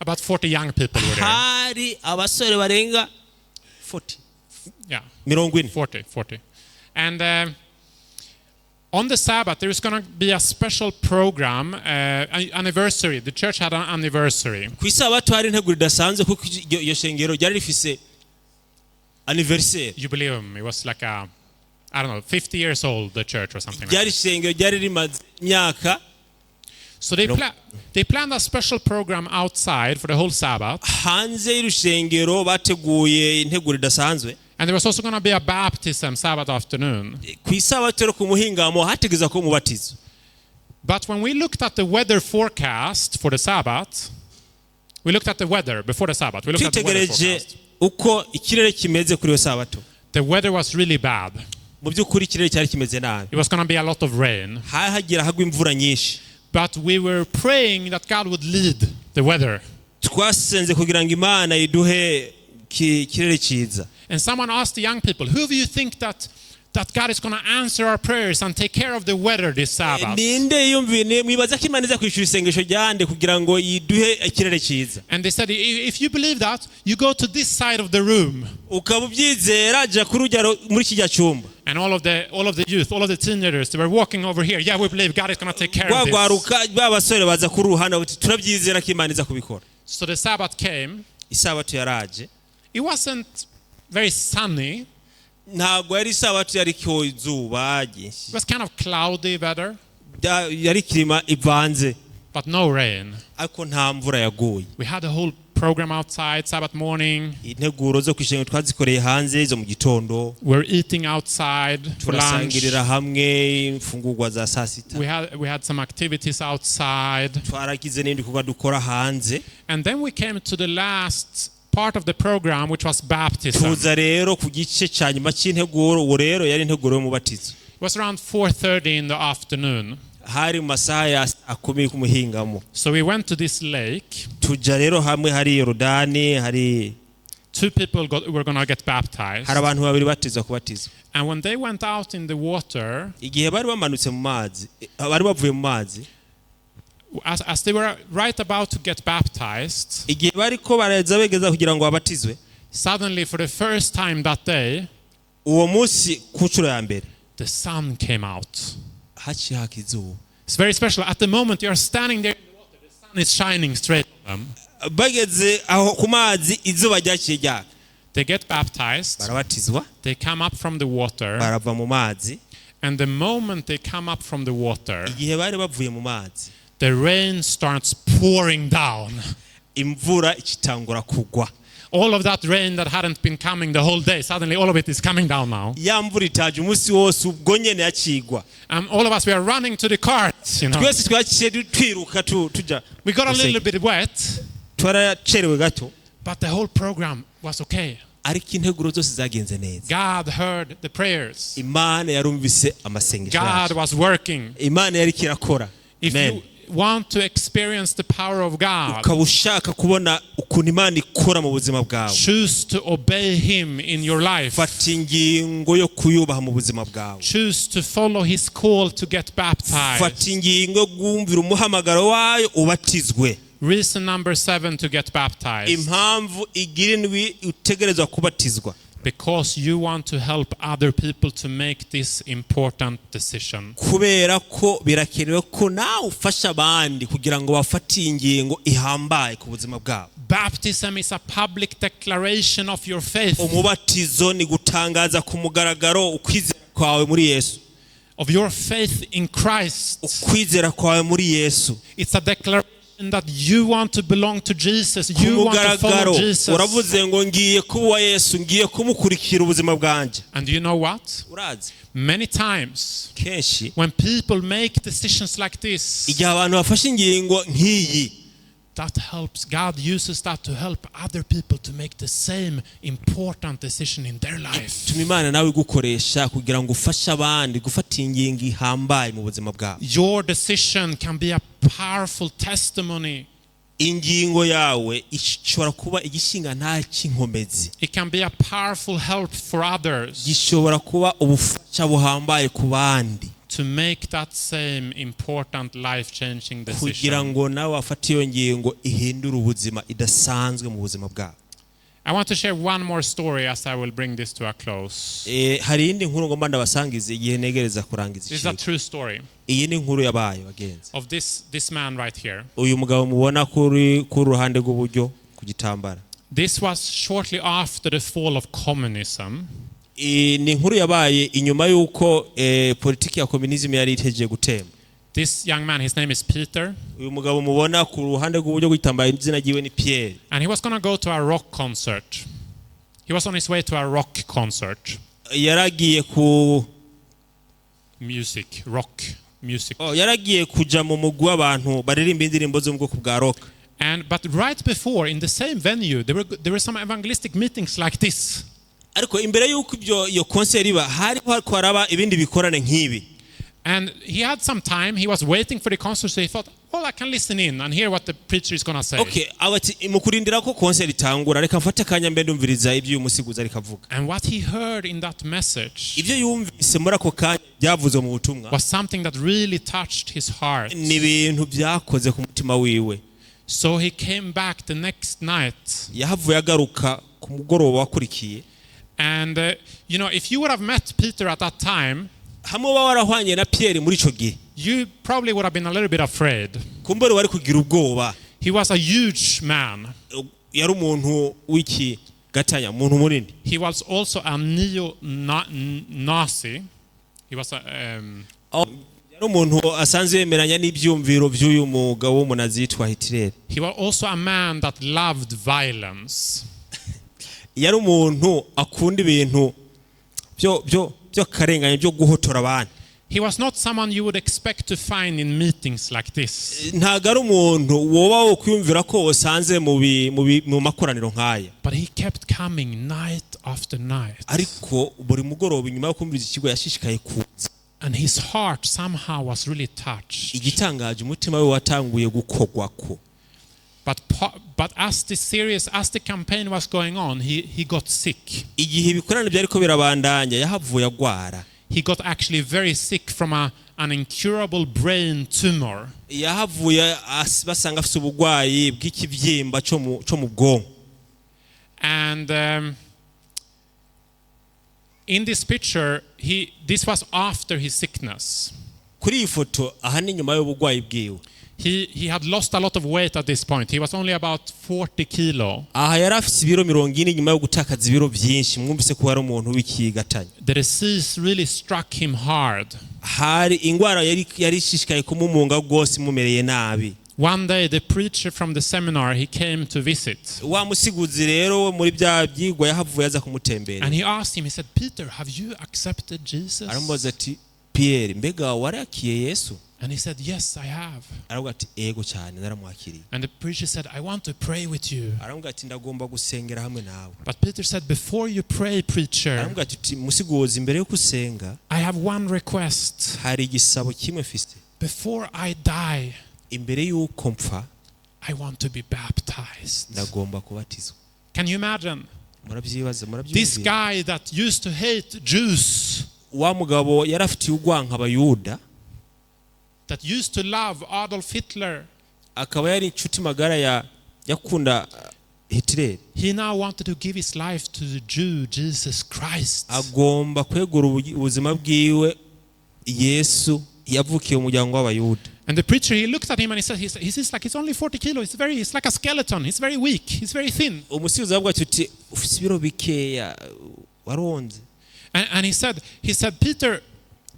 About 40 young people were there. Hari abasore barenga 40, Yeah, 40. 40, 40. And on the Sabbath, there is going to be a special program, anniversary. The church had an anniversary. Ku isabato hari integuro idasanzwe kuko iryo shengero ryari rifise anniversaire. Jubileum. It was like a, I don't know, 50 years old, the church or something like that. Ryari ishengero ryari rimaze imyaka. So they planned a special program outside for the whole Sabbath. Hanze y'urushengero bateguye integuro idasanzwe. And there was also going to be a baptism Sabbath afternoon. Ku isabato rero ku muhingamo hategeza ko umubatizo. But when we looked at the weather forecast for the Sabbath, we looked at the weather before the Sabbath. We looked at the weather Twitegereje forecast. Uko ikirere kimeze kuri iyo sabato, The weather was really bad. Mu by'ukuri ikirere cyari kimeze nabi. It was going to be a lot of rain. Hari hagira hagwa imvura nyinshi. But we were praying that God would lead the weather. Twasenze kugira ngo Imana iduhe ikirere cyiza. And someone asked the young people, "Who do you think that that God is going to answer our prayers and take care of the weather this Sabbath? Ninde yiyumviye mwibaza ko Imana iza kwishyura isengesho ryande kugira ngo yiduhe ikirere cyiza? And they said, If you believe that, you go to this side of the room." Ukaba ubyizera jya kuri ujya muri kijya cyumba. And all of the youth, all of the teenagers, they were walking over here. "Yeah, we believe God is going to take care Rwa of this." rwaruka ba basore baza kuri ruhande bati turabyizera ko Imana iza kubikora. So the Sabbath came. Isabato yaraje. It wasn't very sunny. Ntabwo yari isabato yari ko izuba ryinshi. It was kind of cloudy weather, Yari climat ivanze, but no rain. Ariko nta mvura yaguye. We had a whole program outside Sabbath morning. Integuro zo kwishengero twazikoreye hanze zo mu gitondo. We're eating outside for lunch. Turasangirira hamwe imfungurwa za saa sita. We had some activities outside. Twaragize n'ibindi bikorwa dukora hanze. And then we came to the last part of the program, which was baptism. Tuza rero ku gice cya nyuma cy'integuro uwo rero yari integuro y'umubatizo. It was around 4:30 in the afternoon. Hari mu masaha ya saa kumi k'umuhingamo. So we went to this lake. Tujya rero hamwe hari Yorodani hari Two people were going to get baptized. Hari abantu babiri batizwa kubatizwa. And when they went out in the water, Igihe bari bamanutse mu mazi bari bavuye mu mazi, as they were right about to get baptized, igihe bariko baraza begeza kugira ngo babatizwe, suddenly, for the first time that day, uwo munsi ku nshuro ya mbere, the sun came out. Haciye haka izuba. It's very special. At the moment you are standing there in the water, the sun is shining straight on them. Bageze aho ku mazi izuba ryaciye ryaka. They get baptized. Barabatizwa. They come up from the water. Barava mu mazi. And the moment they come up from the water, Igihe bari bavuye mu mazi, the rain starts pouring down. Imvura ikitangura kugwa. All of that rain that hadn't been coming the whole day, suddenly all of it is coming down now. Ya mvura itaje umunsi wose ubwo nyene yakigwa. And all of us, we are running to the carts. Twese twaciye twiruka tuja. We got a little bit wet, Twaracerewe gato, but the whole program was okay. ariko integuro zose zagenze neza. God heard the prayers. Imana yarumvise amasengesho God yacu. was working. Imana yariko irakora. If Amen. you want to experience the power of God, Ukaba ushaka kubona ukuntu Imana ikora mu buzima bwawe, choose to obey Him in your life. Fata ingingo yo kuyubaha mu buzima bwawe. Choose to follow His call to get baptized. Fata ingingo yo kumvira umuhamagaro wayo ubatizwe. Reason number seven to get baptized: Impamvu igira indwi utegerezwa kubatizwa, because you want to help other people to make this important decision. Kubera ko birakenewe ko nawe ufasha abandi kugira ngo bafate iyi ngingo ihambaye ku buzima bwabo. Baptism is a public declaration of your faith, Umubatizo ni gutangaza ku mugaragaro ukwizera kwawe muri Yesu, of your faith in Christ. Ukwizera kwawe muri Yesu. It's a declaration that you want to belong to Jesus. Ku You want to mugaragaro follow Jesus. uravuze ngo ngiye kuba uwa Yesu ngiye kumukurikira ubuzima bwanjye. And you know what? Urazi, Many times, kenshi when people make decisions like this, igihe abantu bafashe ingingo nk'iyi, that helps. God uses that to help other people to make the same important decision in their life. Tuma Imana nawe igukoresha kugira ngo ufashe abandi gufata ingingo ihambaye mu buzima bwabo. Your decision can be a powerful testimony. Ingingo yawe ishobora kuba igishinga nta cy'inkomezi. It can be a powerful help for others Gishobora kuba ubufasha buhambaye ku bandi to make that same important life-changing kugira decision. Ngo nawe wafate iyo ngingo ihindura ubuzima idasanzwe mu buzima bwabo. I want to share one more story as I will bring this to a close. Hari iyindi nkuru ngomba ndabasangiza igihe negereza kurangiza This is a icigwa. True story Iyi ni inkuru yabaye bagenzi. Of this man right here. Uyu mugabo mubona kuri kuri ruhande rw'uburyo ku gitambara, This was shortly after the fall of communism. Iyi ni inkuru yabaye inyuma y'uko politiki ya communism yari itegeje gutemba. This young man, his name is Peter, Uyu mugabo mubona ku ruhande rw'uburyo rw'igitambara izina ryiwe ni Pierre. And he was going to go to a rock concert. He was on his way to a rock concert. Yaragiye ku Music, rock music. Oh, yaragiye kuja mu mugwi w'abantu baririmba indirimbo zo mu bwoko bwa rock. And but right before, in the same venue, there were some evangelistic meetings like this. Ariko imbere y'uko ibyo iyo concert iba hariho hariko haraba ibindi bikorane nk'ibi. And he had some time. He was waiting for the concert, so he thought, Well, I can listen in and hear what the preacher is going to say. Okay, aba ati mu kurindira ko konseri itangura, reka mfate akanya mbe ndumviriza ibyo uyu musiguzi ariko avuga. And what he heard in that message Ibyo yumvise muri ako kanya byavuzwe mu butumwa was something that really touched his heart. ni ibintu byakoze ku mutima wiwe. So he came back the next night. Yahavuye agaruka ku mugoroba wakurikiye. And, if you would have met Peter at that time, Hamwe uba warahwanye na Pierre muri ico gihe, you probably would have been a little bit afraid. Kumbure wari kugira ubwoba. He was a huge man. Yari umuntu w'iki gatanya, umuntu munini. He was also a neo Nazi. He was a, Yari umuntu asanzwe yemeranya n'ibyumviro by'uyu mugabo w'umunazi yitwa Hitler. He was also a man that loved violence. Yari umuntu akunda ibintu byo byo by'akarengane, byo guhotora abantu. He was not someone you would expect to find in meetings like this. Ntabwo ari umuntu woba wo kwiyumvira ko usanze mu bi- mu bi- mu makoraniro nk'aya. But he kept coming night after night. Ariko buri mugoroba inyuma yo kumviriza ikigo yashishikaye kuza. And his heart somehow was really touched. Igitangaje, umutima we watanguye gukogwako. But as the series, as the campaign was going on, he got sick. Igihe ibikorano byariko birabandanya, yahavuye agwara. He got actually very sick from an incurable brain tumor. Yahavuye basanga afite uburwayi bw'ikibyimba cyo mu bwonko. And in this picture, this was after his sickness. Kuri iyi foto aha ni nyuma y'uburwayi bwiwe. He had lost a lot of weight at this point. He was only about 40 kilo. Aha yari afite ibiro 40 nyuma yo gutakaza ibiro byinshi. Mwumvise ko yari umuntu w'ikigatanya. The disease really struck him hard. Hari ingwara yari yari ishishikaye kumumunga rwose, imumereye nabi. One day, the preacher from the seminar, he came to visit. Wa musiguzi rero we muri bya byigwa yahavuye aza kumutembera. And he asked him, he said, "Peter, have you accepted Jesus?" Aramubaza ati: "Pierre, mbega warakiye Yesu?" And he said, "Yes, I have." Aravuga ati: "Ego cyane, naramwakiriye." And the preacher said, "I want to pray with you." Aravuga ati: "Ndagomba gusengera hamwe nawe." But Peter said, "Before you pray, preacher, Aravuga ati: "Musiguzi, imbere yo gusenga, I have one request. hari igisabo kimwe mfise. Before I die, Imbere y'uko mpfa, I want to be baptized." ndagomba kubatizwa." Can you imagine? Murabyibaza? This Murabyumvira? guy that used to hate Jews, Wa mugabo yari afitiye urwanka abayuda, that used to love Adolf Hitler, akaba yari inshuti magara ya yakunda Hitler, he now wanted to give his life to the Jew, Jesus Christ. Agomba kwegura ubuzima bwiwe Yesu yavukiye mu muryango w'abayuda. And the preacher, he looked at him and he said, he's like, he's only 40 kilos. He's like a skeleton. He's very weak. He's very thin. Umusizi aravuga ati: "Uti ufite ibiro bikeya, waronze." And he said, "Peter,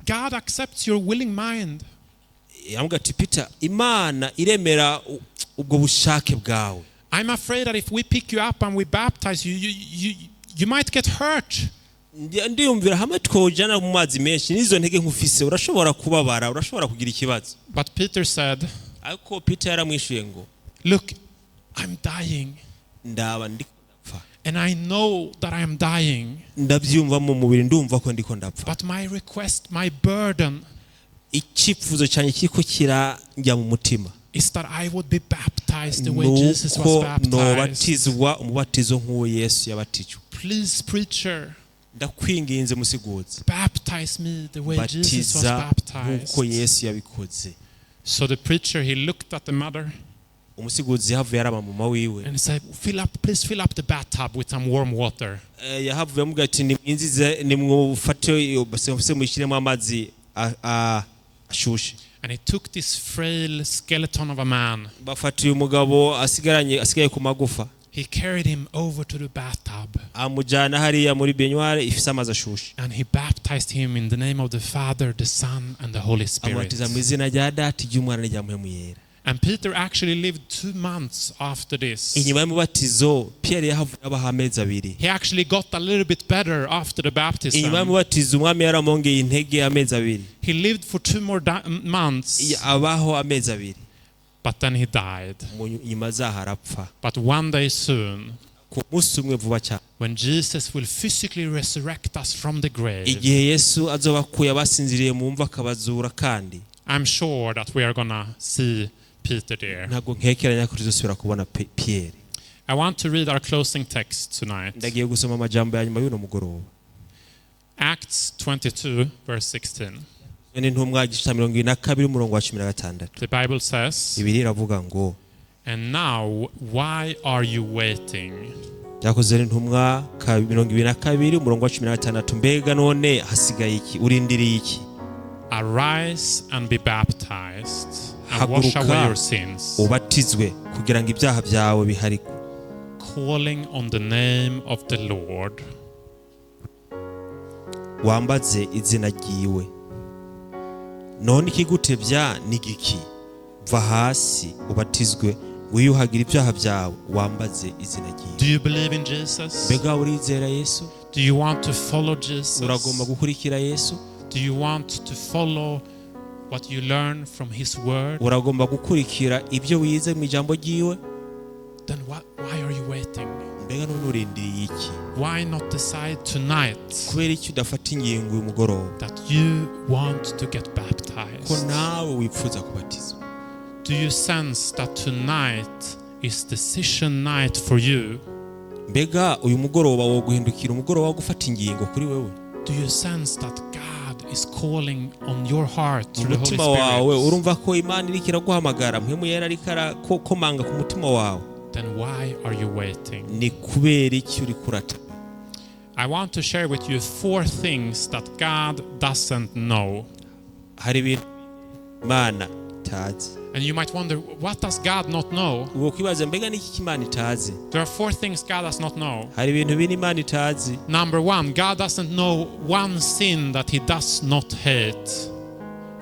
God accepts your willing mind. Aravuga ati: "Peter, Imana iremera ubwo bushake bwawe. I'm afraid that if we pick you up and we baptize you, you might get hurt." Ndiyumvira hamwe twojana mu mazi menshi n'izo ntege nkufise, urashobora kubabara, urashobora kugira ikibazo." But Peter said, Ariko Peter yaramwishuye ngo: "Look, I'm dying. "Ndaba ndiko ndapfa. And I know that I am dying. Ndabyumva mu mubiri, ndumva ko ndiko ndapfa. But my request, my burden, Icyifuzo cyanjye kiriko kirajya mu mutima is that I would be baptized the way Jesus was nuko baptized. nobatizwa umubatizo nk'uwo Yesu yabatijwe. Please, preacher, Ndakwinginze musiguzi, baptize me the way Jesus was batiza baptized." nk'uko Yesu yabikoze." So the preacher, he looked at the mother Umusiguzi yahavuye araba mama wiwe. and he said, "Fill up, please fill up the bathtub with some warm water." Yahavuye amubwira ati: "Nimwinzize, nimwufate iyo base muyishyiremo amazi ashushe." And he took this frail skeleton of a man. Bafata uyu mugabo asigaranye asigaye ku magufa. He carried him over to the bathtub Amujyana hariya muri baignoire ifise amazi ashushe. And he baptized him in the name of the Father, the Son, and the Holy Spirit. Amubatiza mu izina rya Data, iry'Umwana n'irya Mpwemu Yera. And Peter actually lived 2 months after this. Inyuma y'umubatizo, Pierre yahavuye abaho amezi 2. He actually got a little bit better after the baptism. Inyuma y'umubatizo, umwami yaramwongeye intege amezi 2. He lived for 2 more months, Abaho amezi 2. But then he died. Mu nyuma zaho arapfa. But one day soon, Ku munsi umwe vuba cyane, when Jesus will physically resurrect us from the grave, igihe Yesu azoba akuye abasinziriye mu mva akabazura kandi, I'm sure that we are gonna see Peter there. Ntabwo nkekeranya ko tuzosubira kubona Pierre. I want to read our closing text tonight. Ndagiye gusoma amajambo ya nyuma y'uno mugoroba. Acts 22, verse 16. N'intumwa igice cya 22 umurongo wa 16. The Bible says, Bibiliya iravuga ngo, "And now, why are you waiting? Byakozwe n'intumwa 22 umurongo wa 16, mbega none hasigaye iki? Urindiriye iki? Arise and be baptized and wash Haguruka, away your sins, ubatizwe kugira ngo ibyaha byawe biharigwe, calling on the name of the Lord." Wambaze izina ryiwe. None ikigutebya ni giki? Va hasi ubatizwe, wiyuhagire ibyaha byawe, wambaze izina ryiwe. Do you believe in Jesus? Mbega urizera Yesu? Do you want to follow Jesus? Uragomba gukurikira Yesu? Do you want to follow what you learn from His Word? Uragomba gukurikira ibyo wize mu ijambo ryiwe? Then why are you waiting? Mbega none urindiriye iki? Why not decide tonight Kubera iki udafata ingingo uyu mugoroba that you want to get ko baptized? nawe wifuza kubatizwa? Do you sense that tonight is decision night for you? Mbega uyu mugoroba wo guhindukira umugoroba wo gufata ingingo kuri wewe? Do you sense that God is calling on your heart Mu through the Holy mutima wawe Spirit? urumva ko Imana iriko iraguhamagara, Mpwemu Yera ariko arakomanga ku mutima wawe? Then why are you waiting? Ni kubera iki uri kurata? I want to share with you 4 things that God doesn't know. Hari ibintu Imana itazi. And you might wonder, what does God not know? Uwo kwibaza, mbega ni iki Imana itazi? There are 4 things God does not know. Hari ibintu bine Imana itazi. Number 1, God doesn't know one sin that he does not hate.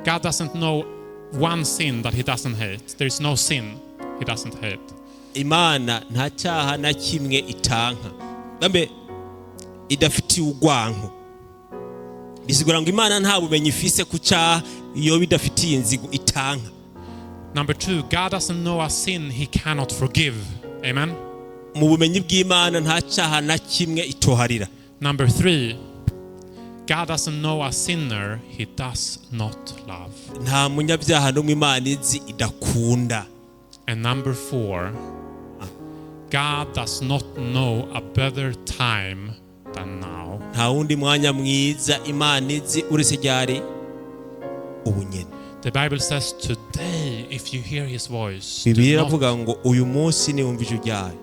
God doesn't know one sin that he doesn't hate. There is no sin he doesn't hate. Imana nta cyaha na kimwe itanka, nambe idafitiye urwanko. Bisigura ngo Imana nta bumenyi ifise ku cyaha iyo bidafitiye inzigo itanka. Number 2, God doesn't know a sin he cannot forgive. Amen. Mu bumenyi bw'Imana nta cyaha na kimwe itoharira. Number 3, God doesn't know a sinner he does not love. Nta munyabyaha n'umwe Imana izi idakunda. And number 4, God does not know a better time than now. Nta wundi mwanya mwiza Imana izi uretse ryari ubu nyene. The Bible says today, if you hear his voice, Bibiliya iravuga ngo uyu munsi niwumva ijwi ryayo,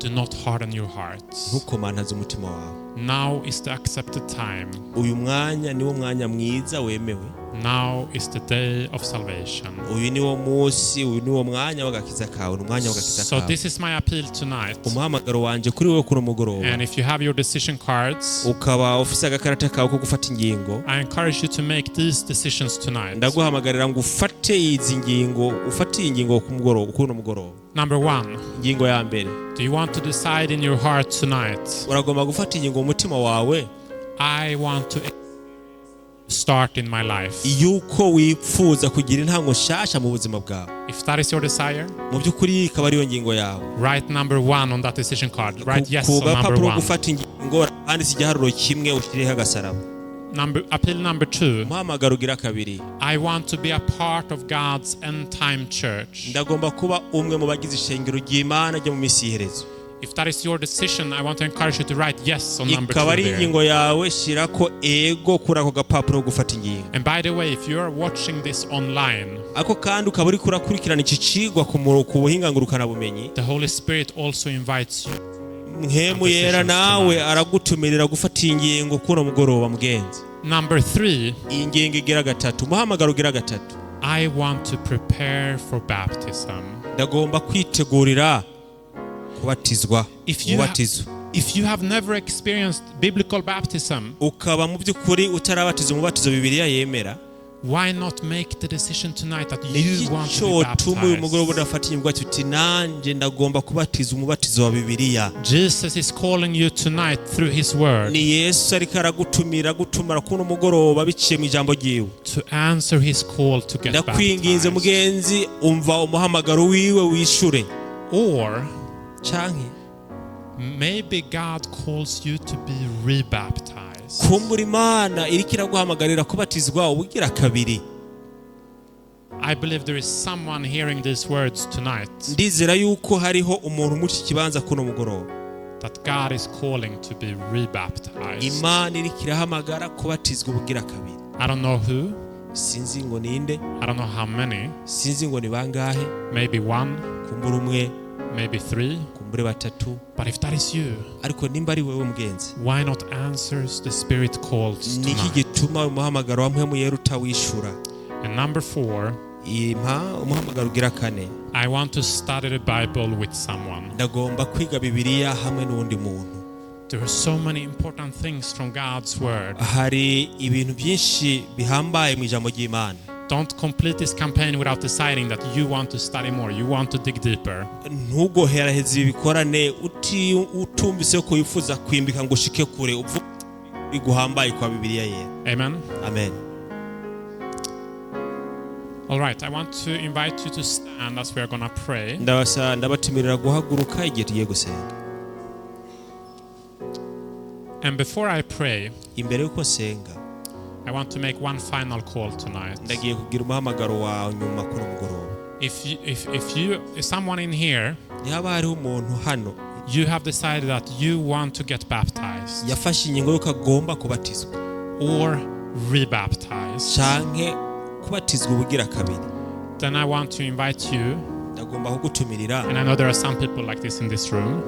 do not harden your hearts. ntukomantaze umutima wawe. Now is the accepted time. Uyu mwanya niwo mwanya mwiza wemewe. Now is the day of salvation. Uyu niwo munsi, uyu niwo mwanya w'agakiza kawe, ni umwanya w'agakiza So kawe. this is my appeal tonight. Umuhamagaro wanje kuri wewe kuri mugoroba, And if you have your decision cards, ukaba ufise agakarata kawe ko gufata ingingo, I encourage you to make these decisions tonight. ndaguhamagarira ngo ufate izi ngingo, ufate iyi ngingo ku mugoroba, kuri uno mugoroba. Number 1, Ingingo ya mbere, do you want to decide in your heart tonight? uragomba gufata ingingo mu mutima wawe I want to start in my life. yuko wifuza kugira intango nshasha mu buzima bwawe. If that is your desire, Mu by'ukuri ikaba ariyo ngingo yawe, write number 1 on that decision card. Write yes ku on number gapapuro 1. gufata ingingo handitse igiharuro kimwe, ushyireho agasaraba. Appeal number 2. Umuhamagaro ugira kabiri, I want to be a part of God's end time church. ndagomba kuba umwe mu bagize ishengero ry'Imana ryo mu minsi y'iherezo. If that is your decision, I want to encourage you to write yes on number Ikaba 2 ari there. ingingo yawe, shirako ego kuri ako gapapuro gufata ingingo. And by the way, if you are watching this online, Ako kandi ukaba uriko urakurikirana iki cigwa ku buhinga ngurukanabumenyi, the Holy Spirit also invites you. Mpwemu Yera nawe aragutumirira gufata ingingo kuri uno mugoroba, mugenzi. Number 3, Iyi ngingo igira gatatu, umuhamagaro ugira gatatu, I want to prepare for baptism. ndagomba kwitegurira kubatizwa. Umubatizo. If you have never experienced biblical baptism, Ukaba mu by'ukuri utarabatiza umubatizo Bibiliya yemera, why not make the decision tonight that ni you want to be cyo uyu mugoroba baptized? udafata ingingo uti nanjye ndagomba kubatiza umubatizo wa Bibiliya. Jesus is calling you tonight through his word Ni Yesu ariko aragutumira gutumara kuno mugoroba biciye mu ijambo ryiwe. to answer his call to get Ndakwinginze baptized. mugenzi, umva umuhamagaro wiwe wishure. Or Canke maybe God calls you to be rebaptized. kumbura Imana iriko iraguhamagarira kubatizwa ubugira kabiri. I believe there is someone hearing these words tonight Ndizera yuko hariho umuntu muri iki kibanza kuno mugoroba that God is calling to be rebaptized. Imana iriko irahamagara kubatizwa ubugira kabiri. I don't know who, Sinzi ngo ninde, I don't know how many, sinzi ngo ni bangahe, maybe one, kumbura umwe, maybe three. kumbure batatu. But if that is you, Ariko nimba ari wewe mugenzi, why not answer the Spirit calls niki tonight? gituma umuhamagaro wa Mpwemu Yera utawishura? And number 4, Impa umuhamagaro ugira kane, I want to study the Bible with someone. ndagomba kwiga Bibiliya hamwe n'uwundi muntu. There are so many important things from God's word. Hari ibintu byinshi bihambaye mu ijambo ry'Imana. Don't complete this campaign without deciding that you want to study more, you want to dig deeper. Ntugoheraheze ibi bikorane utumvise ko wifuza kwimbika ngo ushike kure uvuge iguhambaye kwa Bibiliya yera. Amen. Amen. All right, I want to invite you to stand as we are going to pray. Ndabasa ndabatumirira guhaguruka igihe tugiye gusenga. And before I pray, Imbere y'uko nsenga, I want to make one final call tonight. ndagiye kugira umuhamagaro wawe nyuma kuno mugoroba. If someone in here, Ntihaba hariho umuntu hano you have decided that you want to get baptized yafashe ingingo y'uko agomba kubatizwa or rebaptized, canke kubatizwa ubugira kabiri, then I want to invite you. ndagomba kugutumirira. And I know there are some people like this in this room.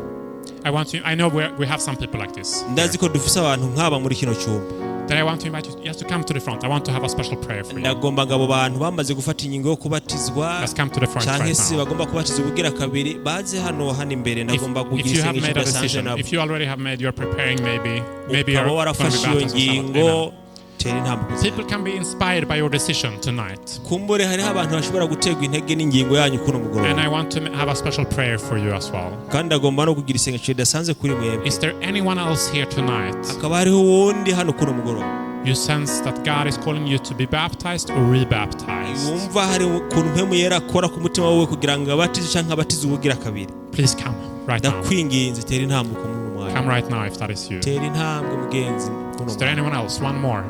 I know we have some people like this here. Ndazi ko dufise abantu nk'aba muri kino cyumba. Then I want to invite you just to come to the front. I want to have a special prayer for you. Ndagomba ngo abo bantu bamaze gufata ingingo yo kubatizwa Let's come to the front canke right se now. bagomba kubatizwa ubugira kabiri baze hano imbere. If, Ndagomba if kugira you have isengesho made a ridasanzwe decision, nabo. if you already have made, you're preparing maybe you're Ukaba going to be warafashe iyo baptized or something. ngingo, Amen. tera intambwe. People can be inspired by your decision tonight. Kumbure hariho abantu bashobora guterwa intege n'ingingo yanyu kuno And mugoroba. I want to have a special prayer for you as well. Kandi agomba no kugira isengesho ridasanzwe kuri mwebwe. Is there anyone else here tonight? Hakaba hariho uwundi hano kuno mugoroba You sense that God is calling you to be baptized or rebaptized. wumva hari ukuntu Mpwemu Yera akora ku mutima wawe kugira ngo abatize canke abatize ubugira kabiri. Please come right now. Ndakwinginze tera intambwe muri uno mwanya. Come right now if that is you. Tera intambwe mugenzi kuno Is there mwanya. anyone else? One more.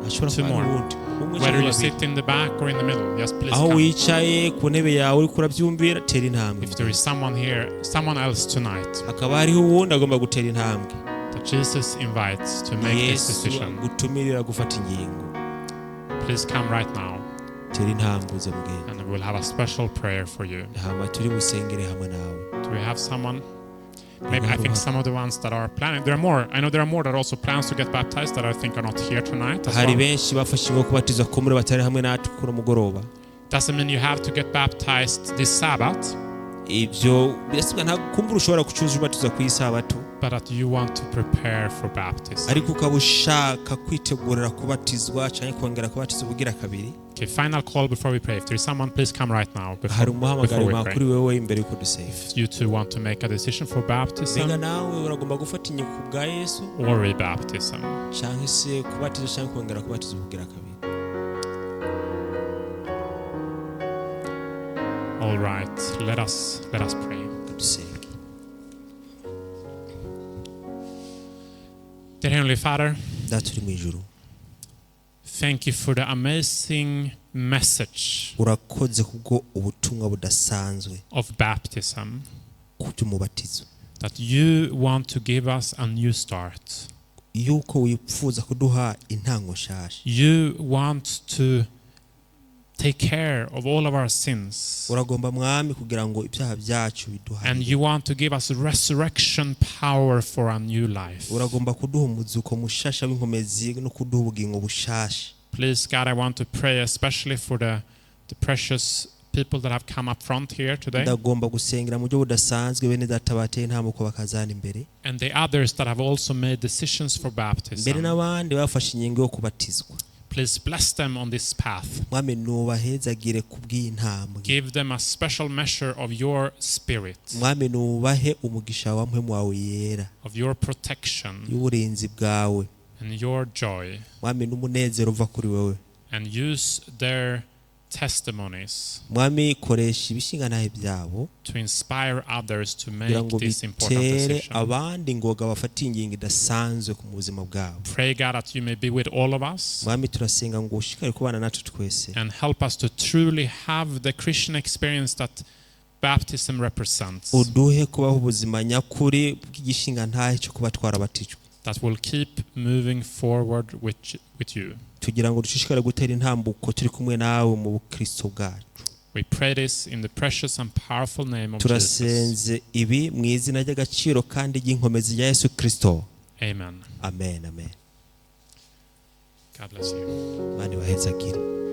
Hashobora Two kuba more. hari uwundi umwe Whether canke you babiri. sit in the back or in the middle, yes, please Aho come. wicaye ku ntebe yawe uriko urabyumvira, tera intambwe. If there is someone here, someone else tonight Hakaba hariho uwundi agomba gutera intambwe that Jesus invites to make this Yesu decision, agutumirira gufata ingingo, please come right now tera intambwe uze mugenzi, and we'll have a special prayer for you. hama turi busengere hamwe nawe. Do we have someone? Maybe I think some of the ones that are planning, there are more. I know there are more that also plans to get baptized that I think are not here tonight as Hari well. benshi bafashe ingingo yo kubatizwa ko muri batari hamwe natwe kuno mugoroba. Doesn't mean you have to get baptized this Sabbath, Ibyo birasabwa nta kumbura ushobora kucuza ubatizwa ku isabato, but that you want to prepare for baptism. ariko ukaba ushaka kwitegurira kubatizwa canke kongera kubatizwa ubugira kabiri. Okay, final call before we pray. If there is someone, please come right now Hari before umuhamagaro we wa pray. kuri wewe imbere yuko dusenga. If you two want to make a decision for Mbega baptism nawe uragomba gufata ingingo ku bwa Yesu or rebaptism. canke se kubatizwa canke kongera kubatizwa ubugira kabiri. All right, let us pray. Dusenge. Dear Heavenly Father, Data uri mu ijuru, thank you for the amazing message urakoze kubwo ubutumwa budasanzwe of baptism, ku by'umubatizo, that you want to give us a new start. yuko wifuza kuduha intango nshasha. You want to take care of all of our sins. Uragomba mwami kugira ngo ibyaha byacu And biduharire. you want to give us resurrection power for a new life. Uragomba kuduha umuzuko mushasha w'inkomezi no kuduha ubugingo bushasha. Please, God, I want to pray especially for the precious people that have come up front here today Ndagomba gusengera mu buryo budasanzwe bene data bateye intambuko bakazana imbere, and the others that have also made decisions for mbere baptism. n'abandi bafashe ingingo yo kubatizwa. Please bless them on this path. Mwami nubahezagire kubw'intambwe. Give them a special measure of your spirit, Mwami nubahe umugisha wa mpwemu wawe yera, of your protection y'uburinzi bwawe, and your joy, Mwami n'umunezero uva kuri wewe, and use their testimonies Mwami, koresha ibishingantahe byabo to inspire others to kugira make ngo this important bitere decision. abandi ngoga bafate ingingo idasanzwe ku buzima bwabo. Pray, God, that you may be with all of us Mwami, turasenga ngo ushikare kubana natwe twese and help us to truly have the Christian experience that baptism represents, uduhe kubaho ubuzima nyakuri bw'igishingantahe cyo kuba twarabatijwe that will keep moving forward with you. Tugira ngo dushishikare gutera intambuko turi kumwe nawe mu bukristo bwacu. We pray this in the precious and powerful name of Jesus. Turasenze ibi mu izina ry'agaciro kandi ry'inkomezi rya Yesu Kristo. Amen. Amen, amen. God bless you. Imana ibahezagire.